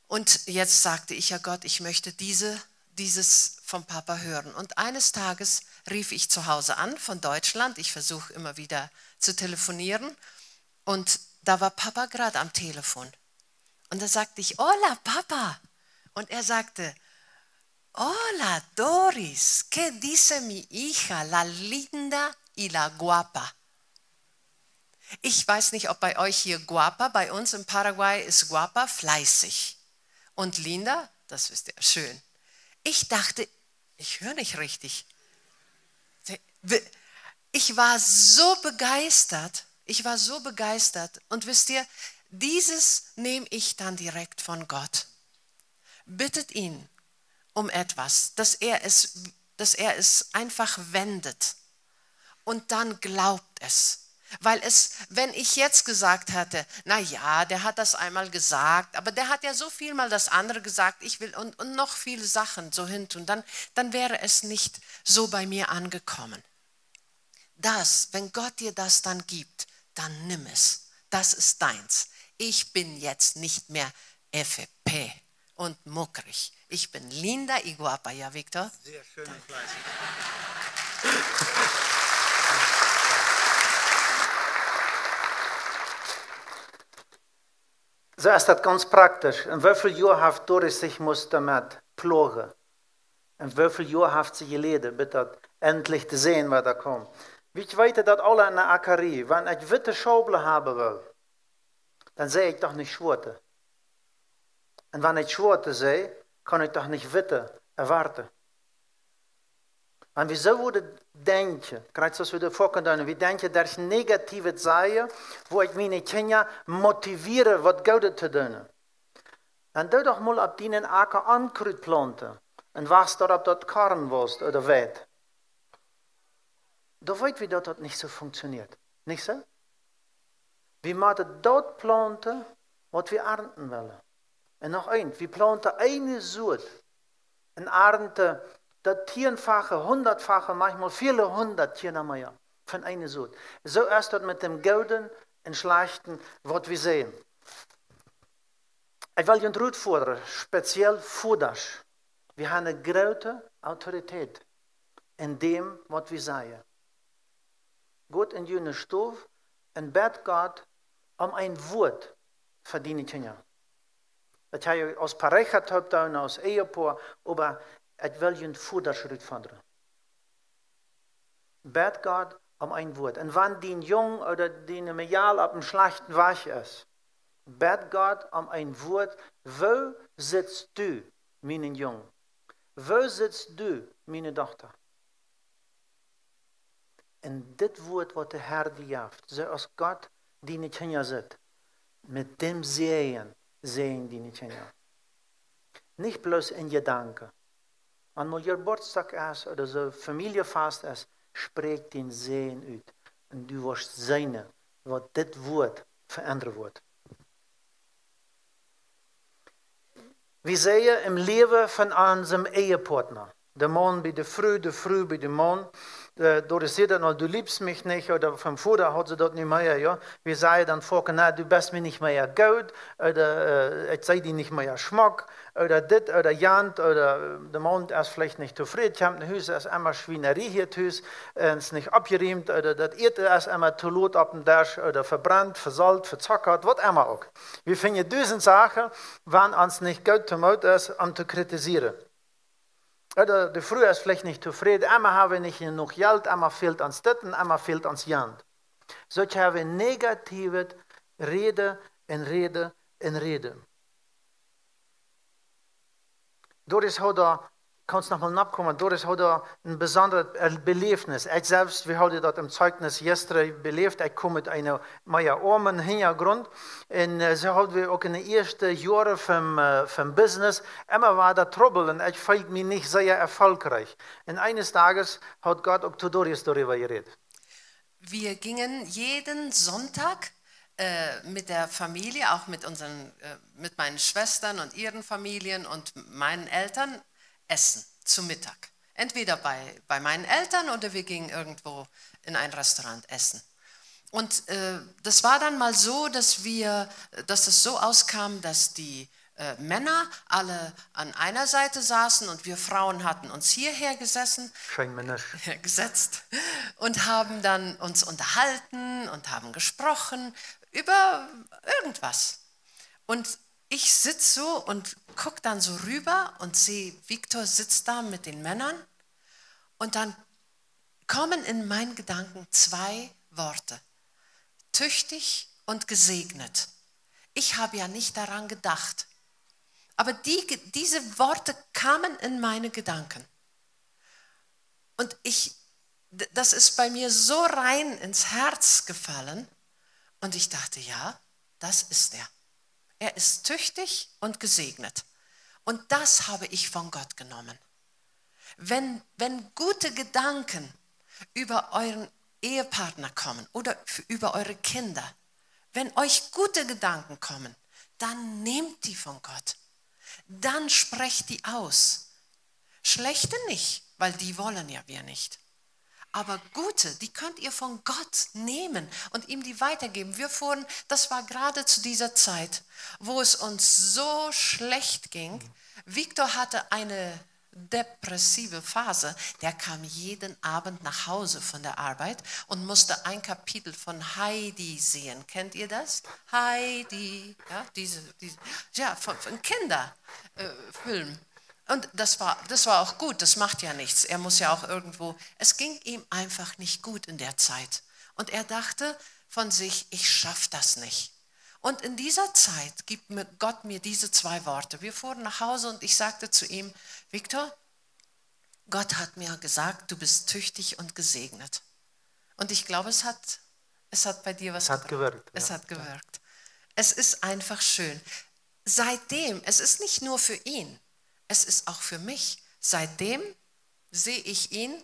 Und jetzt sagte ich, ja Gott, ich möchte diese, dieses vom Papa hören. Und eines Tages rief ich zu Hause an von Deutschland. Ich versuche immer wieder zu telefonieren. Und da war Papa gerade am Telefon. Und da sagte ich, hola, Papa. Und er sagte, Hola Doris, ¿qué dice mi hija, la linda y la guapa? Ich weiß nicht, ob bei euch hier guapa, bei uns in Paraguay ist guapa fleißig. Und linda, das wisst ihr, schön. Ich dachte, ich höre nicht richtig. Ich war so begeistert, ich war so begeistert. Und wisst ihr, dieses nehme ich dann direkt von Gott. Bittet ihn um etwas, dass er es, dass er es einfach wendet. Und dann glaubt es. Weil es, wenn ich jetzt gesagt hätte, na ja, der hat das einmal gesagt, aber der hat ja so viel mal das andere gesagt, ich will und, und noch viele Sachen so hin tun, dann, dann wäre es nicht so bei mir angekommen. Das, wenn Gott dir das dann gibt, dann nimm es. Das ist deins. Ich bin jetzt nicht mehr F P und muckrig. Ich bin linda y guapa, ja, Victor? Sehr schön und fleißig. Soo es daut gaunz praktisch. Un woo väl Joa haft Doris sikj must doamet ploagen? Un woo väl Joa haft see jeläden, bat daut endlich to seenen, waut doa kjemt? Wie ekj weet daut aula en de Akarie, wan ekj witte Schaublen haben well, dan säd ekj doch nich schwoate. Un wan ekj schwoate säd, kaun ekj doch nich witte erwoaten. Wan wie soo wudden denkjen, krakjt soo aus wie daut foaken doonen, wie denkjen, daut es negative Sachen, woo ekj miene Kjinja motivieren, waut Goodet to doonen. Dan doo doch mol opp dienen Acka Onkrut plaunten un wacht doaropp, daut Korn wausst ooda Weit. Dan weet wie, daut daut nich soo funktioniert. Nich soo? Wie motten daut plaunten, waut wie arnten wellen. Un noch eent, wie plaunten eene Sort un arnten daut tieenfache, hundatfache, maunchmol väle hundat Kjinja mea von eene Sort. Soo es daut met däm Gooden un Schlajchten, waut wie seenen. Ekj well junt rutfodren, speziell Vodasch. Wie haben eene groote Autoritäet en däm, waut wie sajen. Got en june Stow un bät Gott om een Wuat fa diene Kjinja. Daut jie aus Pareja toop doonen, aus Ehepoa, oba ekj well junt Vodasch rutfodren. Bät Gott om een Wuat. Un wan dien Jung ooda diene Mejal opp eenen schlajchten Wajch es, bät Gott om een Wuat: Woo sitst du, mienen Jung? Woo sitst du, miene Dochta? Un dit Wuat, waut de Herr die jeft, soo aus Gott diene Kjinja sitt, met däm Säajen säajen diene Kjinja. Nich bloos en Jedanken. Wan mol Jeburtsdach es ooda soo Famieljefaust es, spräakj dän Säajen ut. Un du woascht seenen, waut dit Wuat veendren woat. Wie sajen em Läwen von onsem Ehepartner, de Maun bie de Fru, de Fru bie dän Maun, äh, Doris säd daut aul, du liebst mich nicht, ooda vom Voda haud see daut nich mea, jo. Wie sajen dan foaken, na, du best mie nich mea goot, ooda, äh, ekj see die nich mea schmock, ooda dit, ooda jant, ooda, äh, de Maun es veleicht nich tofräd, kjemt no Hus, es emma Schwienarie hia tus, un es nich oppjeriemt, ooda daut Äten es emma to lot opp dän Desch, ooda vebrennt, vesolt, vezokat, waut emma uk. Wie finjen dusent Sachen, wan ons nich goot to Moot es, om to kritisieren. Ooda de Fru es veleicht nich tofräd, emma haben wie nich jenuach Jelt, emma fält ons dit un emma fält ons jant. Soo haben wie negativet Räden un Räden un Räden. Doris haud doa, kaust noch mol nokomen, Doris haud doa een besondret Er-, Beläwnis. Ekj selfst, wie hauden daut em Zeugnis jistren beläft, ekj kom ut eenen mea oamen Hinjagrunt. Un, äh, soo haud wie uk en de ieeschte Joaren vom, äh, vom Business emma wada Trubbel un ekj feeld mie nich sea erfolgreich. Un eenes Tages haud Gott uk to Doris doaräwa jerät. Wir gingen jeden Sonntag, äh, mit der Familie, auch mit unseren, äh, mit meinen Schwestern und ihren Familien und meinen Eltern essen zu Mittag. Entweder bei, bei meinen Eltern oder wir gingen irgendwo in ein Restaurant essen. Und, äh, das war dann mal so, dass wir, dass es so auskam, dass die äh, Männer alle an einer Seite saßen und wir Frauen hatten uns hierher gesessen, Scheen Mensch. Gesetzt und haben dann uns unterhalten und haben gesprochen über irgendwas. Und Ich sitze so und gucke dann so rüber und sehe, Viktor sitzt da mit den Männern. Und dann kommen in meinen Gedanken zwei Worte. Tüchtig und gesegnet. Ich habe ja nicht daran gedacht. Aber die, diese Worte kamen in meine Gedanken. Und ich, das ist bei mir so rein ins Herz gefallen. Und ich dachte, ja, das ist er. Er ist tüchtig und gesegnet. Und das habe ich von Gott genommen. Wenn, wenn gute Gedanken über euren Ehepartner kommen oder über eure Kinder, wenn euch gute Gedanken kommen, dann nehmt die von Gott. Dann sprecht die aus. Schlechte nicht, weil die wollen ja wir nicht. Aber gute, die könnt ihr von Gott nehmen und ihm die weitergeben. Wir fuhren, das war gerade zu dieser Zeit, wo es uns so schlecht ging. Viktor hatte eine depressive Phase. Der kam jeden Abend nach Hause von der Arbeit und musste ein Kapitel von Heidi sehen. Kennt ihr das? Heidi, ja, diese, diese ja, von, von Kinder, äh, Film. Und das war, das war auch gut, das macht ja nichts. Er muss ja auch irgendwo, es ging ihm einfach nicht gut in der Zeit. Und er dachte von sich, ich schaffe das nicht. Und in dieser Zeit gibt mir Gott mir diese zwei Worte. Wir fuhren nach Hause und ich sagte zu ihm, Viktor, Gott hat mir gesagt, du bist tüchtig und gesegnet. Und ich glaube, es hat, es hat bei dir was gebracht. Es hat gewirkt. Es hat gewirkt. Es ist einfach schön. Seitdem, es ist nicht nur für ihn, es ist auch für mich. Seitdem sehe ich ihn,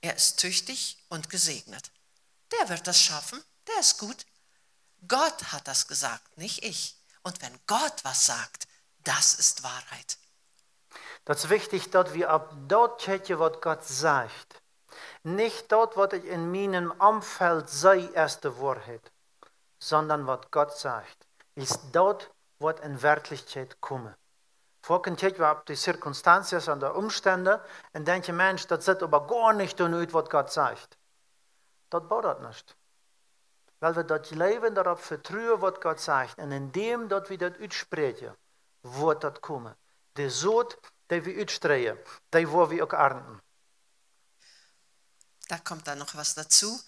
er ist tüchtig und gesegnet. Der wird das schaffen, der ist gut. Gott hat das gesagt, nicht ich. Und wenn Gott was sagt, das ist Wahrheit. Daut es wichtich, daut wie opp daut kjikjen, waut Gott sajcht. Nich daut, waut ekj en mienem Omfeld see, es de Woarheit, sonda waut Gott sajcht. Wiels daut woat en Werkjlichkjeit komen. Foaken kjikj wie opp de circunstancias, aun de Omstend, un denkjen, Mensch, daut sitt oba goanich soo ut, waut Gott sajcht. Daut boodat nuscht. Wiels wie daut jleewen, doaropp vetruen, waut Gott sajcht. Un en däm, daut wie daut utspräakjen, woat daut komen. De Sot, dee wie utstreien, dee woa wie uk arnten. Da kommt dann noch was dazu.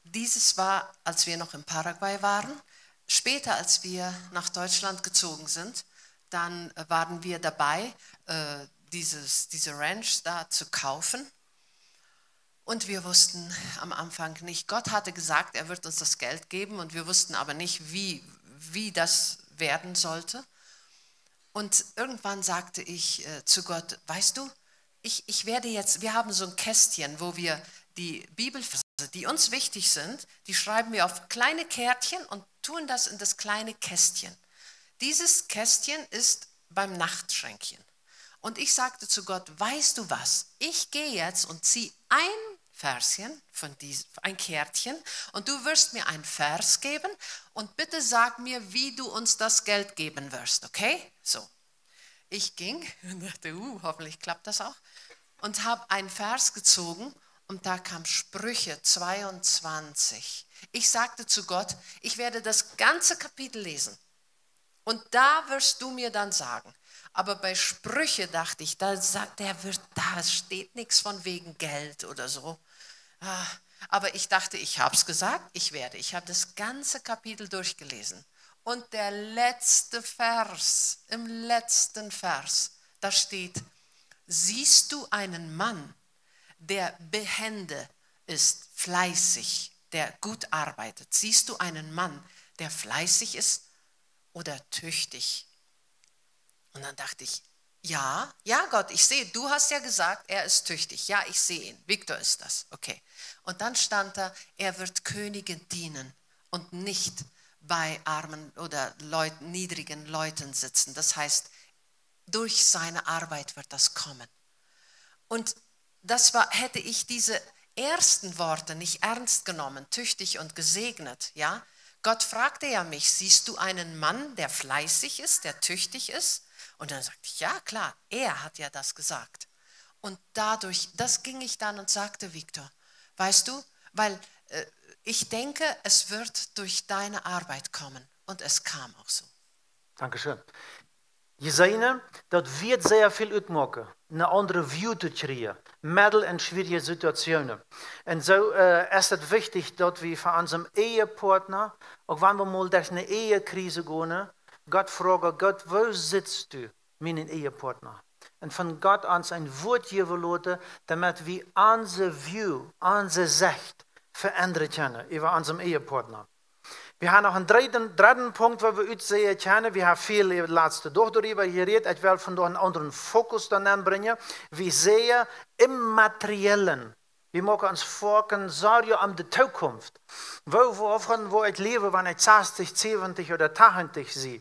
Dieses war, als wir noch in Paraguay waren. Später, als wir nach Deutschland gezogen sind, dann, äh, waren wir dabei, äh, dieses, diese Ranch da zu kaufen. Und wir wussten am Anfang nicht, Gott hatte gesagt, er wird uns das Geld geben, und wir wussten aber nicht, wie, wie das werden sollte. Und irgendwann sagte ich, äh, zu Gott, weißt du, ich, ich werde jetzt, wir haben so ein Kästchen, wo wir die Bibelverse, die uns wichtig sind, die schreiben wir auf kleine Kärtchen und tun das in das kleine Kästchen. Dieses Kästchen ist beim Nachtschränkchen. Und ich sagte zu Gott, weißt du was, ich gehe jetzt und ziehe ein Verschen von diesem, ein Kärtchen, und du wirst mir ein Vers geben und bitte sag mir, wie du uns das Geld geben wirst, okay? So. Ich ging und dachte, uh, hoffentlich klappt das auch. Und habe einen Vers gezogen und da kam Sprüche zweiundzwanzig. Ich sagte zu Gott, ich werde das ganze Kapitel lesen. Und da wirst du mir dann sagen. Aber bei Sprüche dachte ich, da, sa- der wird, da steht nichts von wegen Geld oder so. Ah, aber ich dachte, ich habe es gesagt, ich werde. Ich habe das ganze Kapitel durchgelesen. Und der letzte Vers, im letzten Vers, da steht, siehst du einen Mann, der behende ist, fleißig, der gut arbeitet? Siehst du einen Mann, der fleißig ist oder tüchtig? Und dann dachte ich, ja, ja, Gott, ich sehe, du hast ja gesagt, er ist tüchtig. Ja, ich sehe ihn. Viktor ist das. Okay. Und dann stand da, er wird Königen dienen und nicht bei armen oder Leuten, niedrigen Leuten sitzen. Das heißt, durch seine Arbeit wird das kommen. Und das war, hätte ich diese ersten Worte nicht ernst genommen, tüchtig und gesegnet, ja? Gott fragte ja mich, siehst du einen Mann, der fleißig ist, der tüchtig ist? Und dann sagte ich, ja, klar, er hat ja das gesagt. Und dadurch, das ging ich dann und sagte, Viktor, weißt du, weil äh, ich denke, es wird durch deine Arbeit kommen. Und es kam auch so. Dankeschön. Jie seenen, daut woat sea väl utmoaken, eene aundre View to kjrieen, medden en schwierige Situationen. Un soo, äh, es et wichtich, daut wie fa onsen Ehepartner, uk wan wie mol derch eene Ehekrise gonen, Gott froagen: Gott, woo sitst du met mienen Ehepartner? Un von Gott ons een Wuat jäwen loten, doamet wie onse View, onse Sicht veendren kjennen äwa onsen Ehepartner. Wie haben noch eenen dredden, dredden Punkt, wua wie utseenen kjennen. Wie haben väl de latste Doag doaräwa jerät. Ekj well vondoag eenen aundren Fokus doa nenbrinjen. Wie seenen em Materiellen. Wie moaken ons foaken Sorjen om de Tookunft. Woo, woo, von woo ekj läw, wan ekj sastich, säwentich ooda tachentich sie.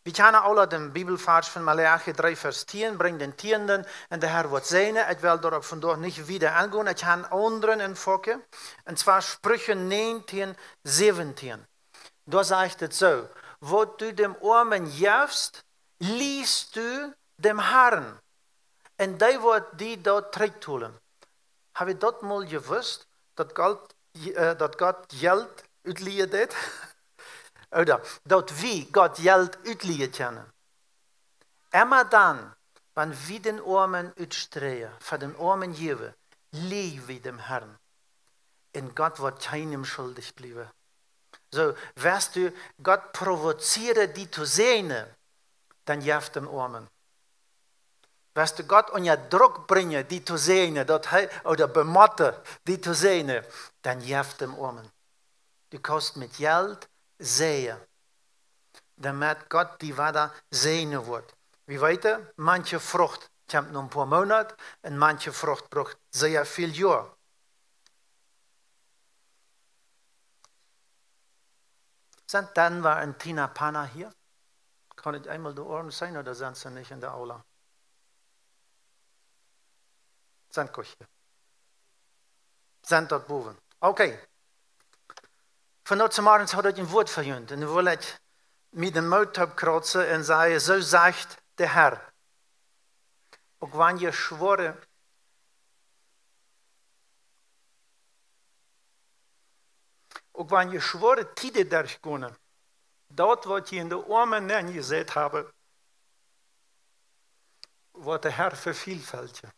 Wie kjennen aule dän Bibelvarsch von Maleachi dree, Varsch tieen: Brinjt dän Tieenden un de Herr woat säajnen. Ekj well doaropp vondoag nich wieda engonen. Ekj hab eenen aundren Fokus. Un zwar Spricha näajentieen, säwentieen. Doa sajcht et soo: Waut du däm Oamen jefst, liest du däm Herrn, un dee woat die daut trigjtolen. Hab jie daut mol jewusst, daut Gott, äh, daut Gott Jelt utlieenen deed? Ooda daut wie Gott Jelt utlieenen kjennen? Emma dan, wan wie dän Oamen utstreien, fa dän Oamen jäwen, lie wie däm Herrn. Un Gott woat kjeenem schuldich bliewen. Soo, wan du Gott provozieren, die to säajnen, dan jeff däm Oamen. Wan du Gott unja Druck brinjst, die to säajnen, daut hee, ooda bemotten, die to säajnen, dan jeff däm Oamen. Du kaust met Jelt säajnen, doamet Gott die wada säajnen woat. Wie weeten, manche Frucht kjemt no een poa Moonaten un manche Frucht brukt sea väl Joaren. Sent Denver un Tina Panna hia? Kaun ekj eemol de Oarms seenen, ooda sent see nich en de Aula? Sent goot hia. Sent doa bowen. Okay. Vondoag zemorjes haud ekj een Wuat fa junt. Un dan well ekj mie dän Moot oppkrauzen un sajen: Soo sajcht de Herr. Uk wan jie schwoare, uk wan jie schwoare Tieden derchgonen, daut waut jie en de Oamen nenjesät haben, woat de Herr vevielfältigen.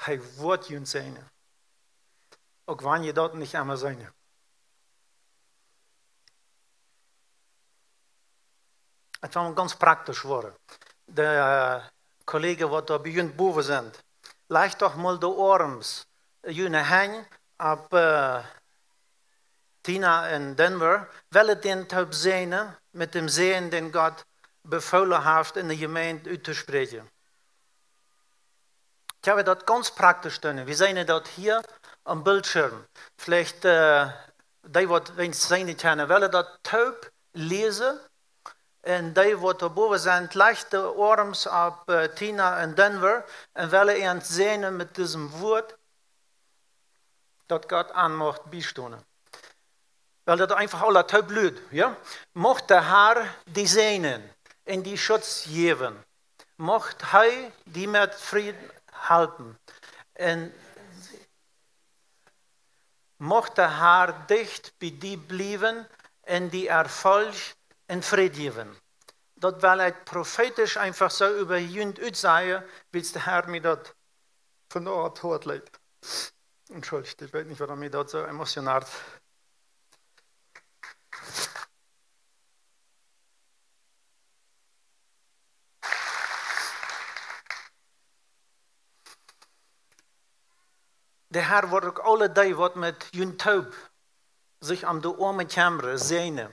Hee woat junt säajnen. Uk wan jie daut nich emma seenen. Et woat gaunz praktisch woaren. De, äh, Kollegen, waut doa bie junt bowen sent, lajcht doch mol de Oarms, äh, june Henj opp, äh, Tina un Denver, well dee toop säajnen met dän Säajen, dän Gott befoolen haft, en de Jemeent uttospräakjen. Ekj well daut gaunz praktisch doonen. Wie seenen daut hia aum Bildschirm. Veleicht, äh, dee waut weens seenen kjennen, well daut toop läsen. Un dee waut doa bowen sent, lajcht de Oarms opp, äh, Tina un Denver un well an säajnen met disem Wuat, daut Gott an mucht biestonen. Well daut eefach aula toop lud, jo? Mucht de Herr die säajnen un die Schutz jäwen. Mucht hee die met Fräd halpen. Un mucht de Herr dicht bie die bliewen un die Erfolg un Fräd jäwen. Daut well ekj profeetisch eefach soo äwa junt utsajen, wiels de Herr mie daut vondoag opp Hoat läd. Entschuldicht, ekj weet nich, wuarom mie daut soo emotional. De Herr woat uk aule dee, waut met junt toop sikj om de Oame kjemmren, säajnen.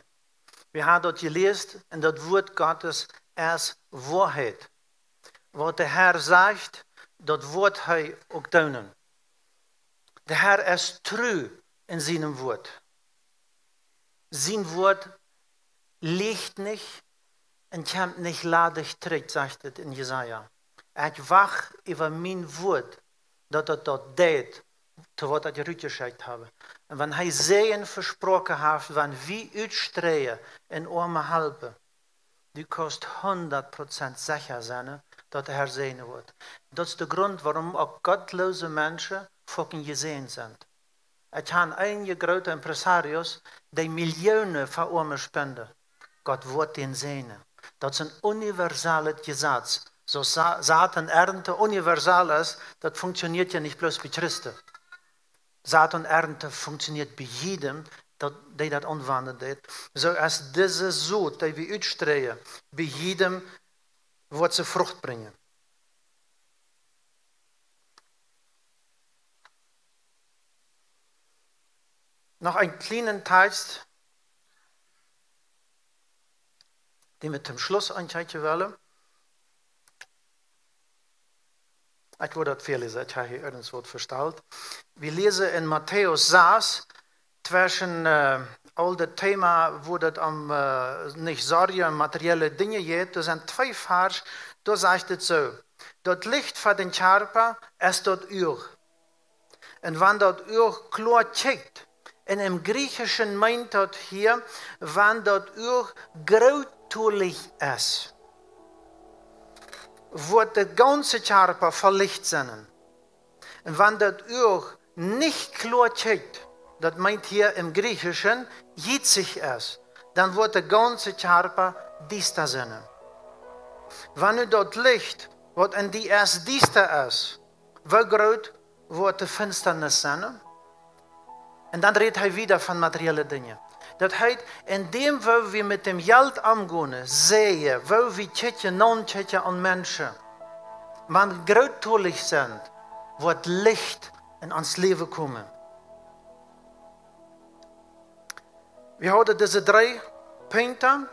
Wie haben daut jeläst, un daut Wuat Gottes es Woarheit. Waut de Herr sajcht, daut woat hee uk doonen. De Herr es tru en sien Wuat. Sien Wuat liecht nich un kjemt nich ladich trigj, sajcht et en Jesaja. Ekj wacht äwa mien Wuat, daut et daut deit, to waut ekj rutjeschekjt hab. Un wan hee Säajen vesproaken haft, wan wie utstreien un Oame halpen, du kaust hundat Prozent secha sennen, daut de Herr säajnen woat. Daut es de Grunt, wuarom uk gottloose Menschen foaken jesäajent sent. Ekj kjan eenje groote Empresarios, dee Millionen fa Oame spenden. Gott woat dän säajnen. Daut es een universalet Jesaz. Soo aus Sa-, Saat un Ernte universal es, daut funktioniert jo nich bloos bie Christen. Saat un Ernte funktioniert bie jiedem, daut, dee daut aunwenjen deit. Soo aus dise Sot, dee wie utstreien, bie jiedem woat see Frucht brinjen. Noch een kjlienen Tekst, dän wie toom Schluss aunkjikjen wellen. Ekj wull daut väaläsen, ekj hab hia irjentwaut vestalt. Wie läsen en Matäus sas, tweschen, äh, aul daut Thema, wua daut om, äh, nich Sorjen un materielle Dinja jeit, doa sent twee Varsch, doa sajcht et soo: Daut Licht fa dän Kjarpa es daut Uag. Un wan daut Uag kloa kjikjt, un em Griechischen meent daut hia, wan daut Uag grootoagich es, woat de gaunze Kjarpa voll Licht sennen. Un wan daut Uag nich kloa kjikjt, daut meent hia em Griechischen, jietsich es, dan woat de gaunze Kjarpa diesta sennen. Wan nu daut Licht, waut en die es, diesta es, woo groot woat de Finstanis sennen? Un dan rät hee wieda von materielle Dinja. Daut heet, en däm, woo wie met däm Jelt omgonen, seenen, woo wie kjikjen, naunkjikjen aun Menschen, wan wie grootoagich sent, woat Licht en ons Läwen komen. Wie hauden dise dree Punkten.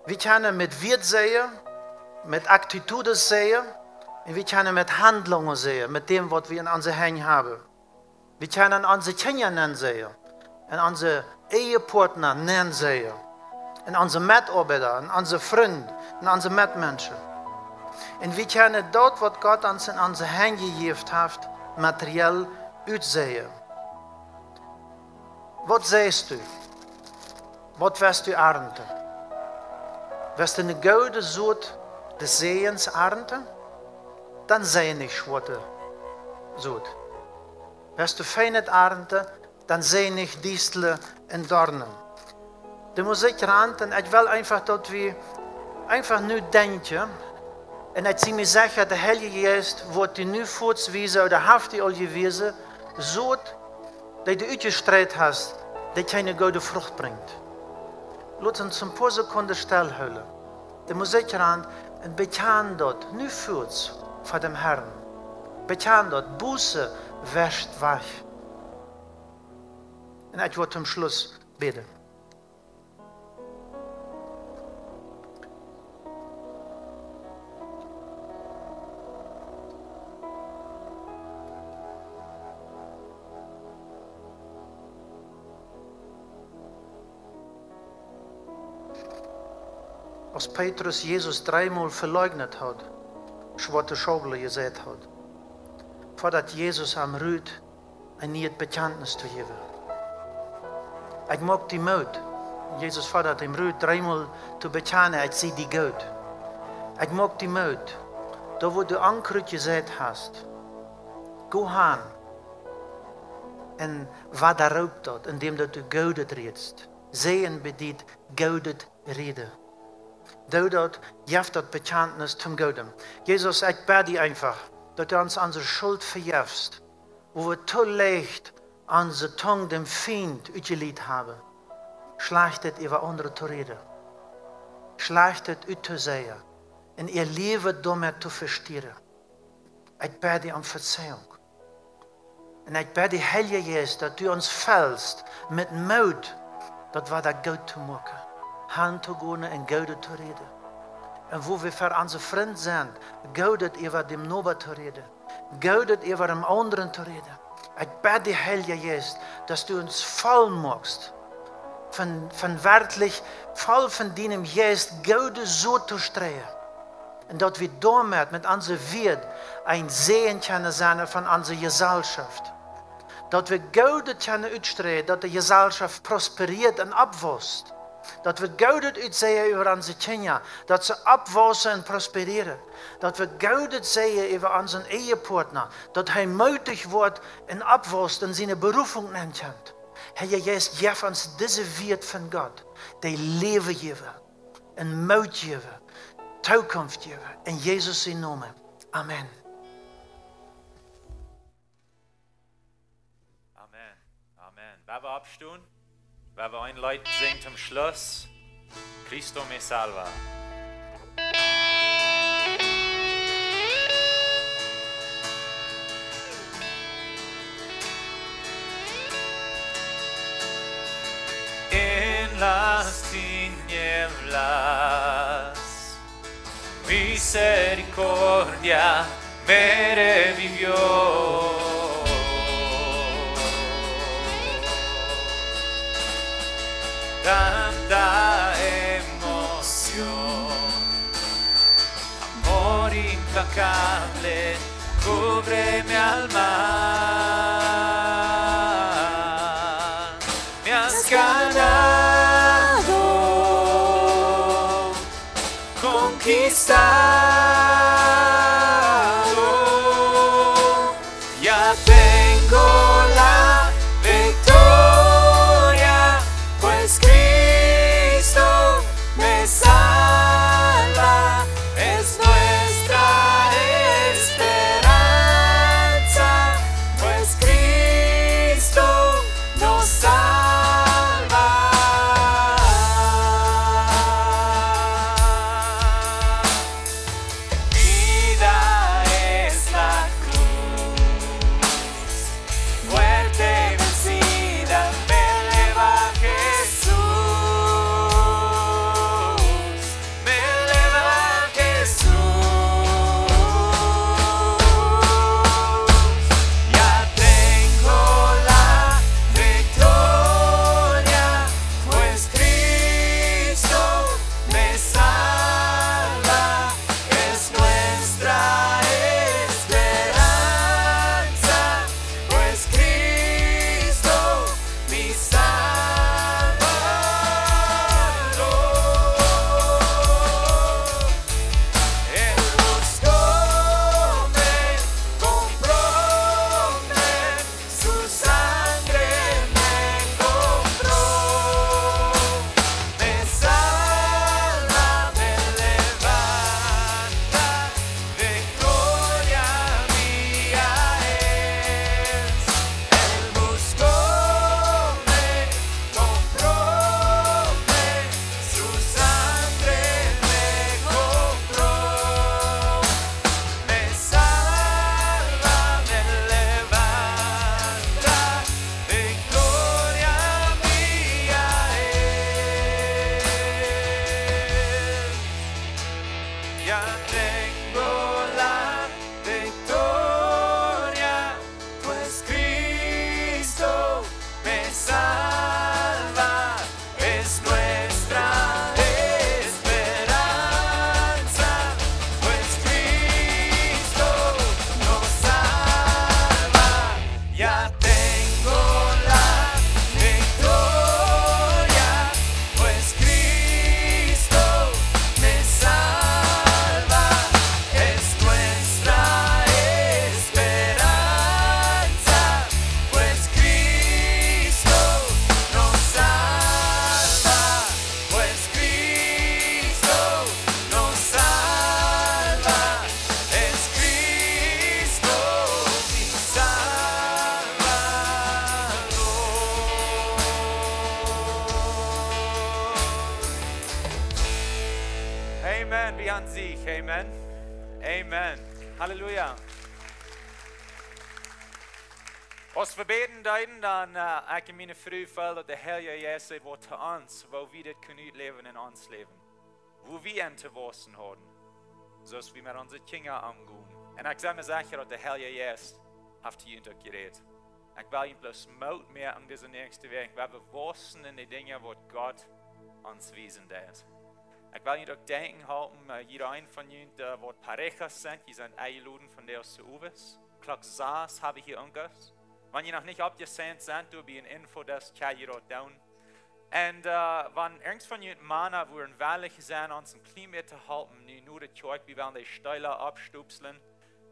Wie kjennen met Wieed seenen, met Attitüden seenen, un wie kjennen met Handlungen seenen, met däm, waut wie en onse Henj haben. Wie kjennen onse Kjinja nämen seenen, un onse Ehepartner nämen seenen, un onse Metoabeida, un onse Frind, un onse Metmenschen. Un wie kjennen daut, waut Gott ons en onse Henj jejäft haft, materiell utseenen. Waut seist du? Waut woascht du arnten? Woascht du eene goode Sot des Säajes arnten? Dan see nich schwoate Sot. Woascht du Feinet arnten, dan see nich Diestlen un Doarnen. De Musikj rant un ekj well eefach, daut wie eefach nu denkjen, un ekj sie mie secha, de Heilje Jeist woat die nu fuaz wiesen ooda haft die aul jewäsen, Sot, dee du utjestreut hast, dee kjeene goode Frucht brinjt. Lot ons een poa Sekunden stell hoolen. De Musikj rant un bekjan daut nu fuaz ver däm Herrn. Bekjan daut, Buße wescht wajch. Un ekj woa toom Schluss bäden. Aus Petrus Jesus dreemol veleugnet haud, schwoate Schaubele jeseit haud, fodat Jesus am rut, een nieet Bekjantnis to jäwen. Ekj moak die Moot. Jesus fodat am rut, dreemol to bekjanen, ekj sie die goot. Ekj moak die Moot. Doa, wua du Onkrut jeseit hast, go han un wadaroop daut, endäm daut du Goodet rätst. Säajen bediet Goodet räden. Doo daut, jeff daut Bekjantnis toom Gooden. Jesus, ekj bäd die eefach, daut du ons onse Schult vejefst, wua wie too leicht onse Tung däm Fient utjelieet haben, Schlajchtet äwa aundre to räden, Schlajchtet uttosäajen un äa Läwen doamet to vestieren. Ekj bäd die om Vejäwunk. Un ekj bäd die, Heilja Jeist, daut du ons felst met Moot, daut wada goot to moaken, han to gonen un Goodet to räden. Un wua wie ver onse Frind sent, Goodet äwa däm Noba to räden, Goodet äwa däm aundren to räden. Ekj bäd die, Heilja Jeist, daut du ons voll moakst von, von werkjlich voll von dienem Jeist, goode Sot to streien. Un daut wie doamet, met onse Wieed, een Säajen kjennen sennen fa onse Jeselschoft. Daut wie Goodet kjennen utstreien, daut de Jeselschoft prosperieet un oppwausst. Daut wie Goodet utseajen äwa onse Kjinja, daut see oppwaussen un prosperieren. Daut wie Goodet seajen äwa onsen Ehepartner, daut hee mootich woat un oppwausst un siene Berufunk nenkjemt. Heilja Jeist, jeff ons dise Wieed von Gott, dee Läwen jäwen. un Moot jäwen, Tookunft jäwen. En Jesus sienen Nomen. Amen. Amen. Amen. Woa wie oppstonen? Woa wie een Leet sinjen toom Schluss? Cristo me salva. En las tinieblas, misericordia me revivió. Tanta emoción, amor implacable cubre mi alma. Me has ganado, conquistado. Ya tengo la victoria, pues Cristo me salva. Es nuestra esperanza, pues Cristo nos salva. Vida es la cruz, muerte vencida, me eleva Jesús, me eleva Jesús. Ya tengo la victoria, pues Cristo me salva. Es nuestra esperanza, pues Cristo mi Salvador. Él buscó, me compró, me, su sangre me compró. Me salva, me levanta, victoria mía es. Él buscó, me compró, me, su sangre me compró. Me salva, me levanta, victoria mía es. Ya tengo la victoria, pues Cristo me salva. Es nuestra esperanza, pues Cristo nos salva. Ya tengo la victoria, pues Cristo me salva. Es nuestra esperanza, pues Cristo nos salva, pues Cristo nos salva, es Cristo mi Salvador. Amen. Wie haben Sieg. Amen. Amen. Halleluja. Aus wie bäden deeden, dan, äh, ekj un miene Fru feeld daut de Heilje Jeist säd waut to ons, woo wie dit kunnen utläwen en ons Läwen. Woo wie aun to wausen hauden. Soo aus wie met onse Kjinja omgonen. Un ekj sie mie secha daut de Heilje Jeist haft to junt uk jerät. Ekj well junt bloos Moot moaken dise näakjste Wäakj, wua wie wausen en de Dinja waut Gott ons wiesen deit. Ekj well junt uk denkjen halpen, äh, jieda een von junt, äh, waut Parejas sent, jie sent enjeloden vondoag to Owes. Klock sas hab wie hia Unkes. Wan jie noch nich oppjesäajent sent, doa bie een Infodesk kjenn jie daut doonen. Un, äh, wan irjent von junt Mana wudden wellich sennen, ons een kjlien bät to halpen, nu no de Kjoakj, wie wellen de Steela oppstupslen.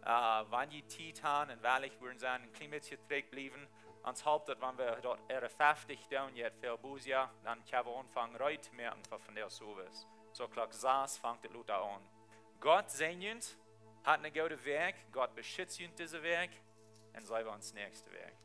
Äh, wan jie Tiet haben un wellich wudden sennen, een kjlien bät trigj bliewen, ons halpt daut, wan wie daut äare feftich doonen, jeit väl bosja, dan kjenn wie aunfangen reed to moaken fa vondoag to Owes. Soo Klock sas fangt et lota aun. Gott säajent junt, hat ne goode Wäakj, Gott beschitzt junt dise Wäakj, un seenen wie ons näakjste Wäakj.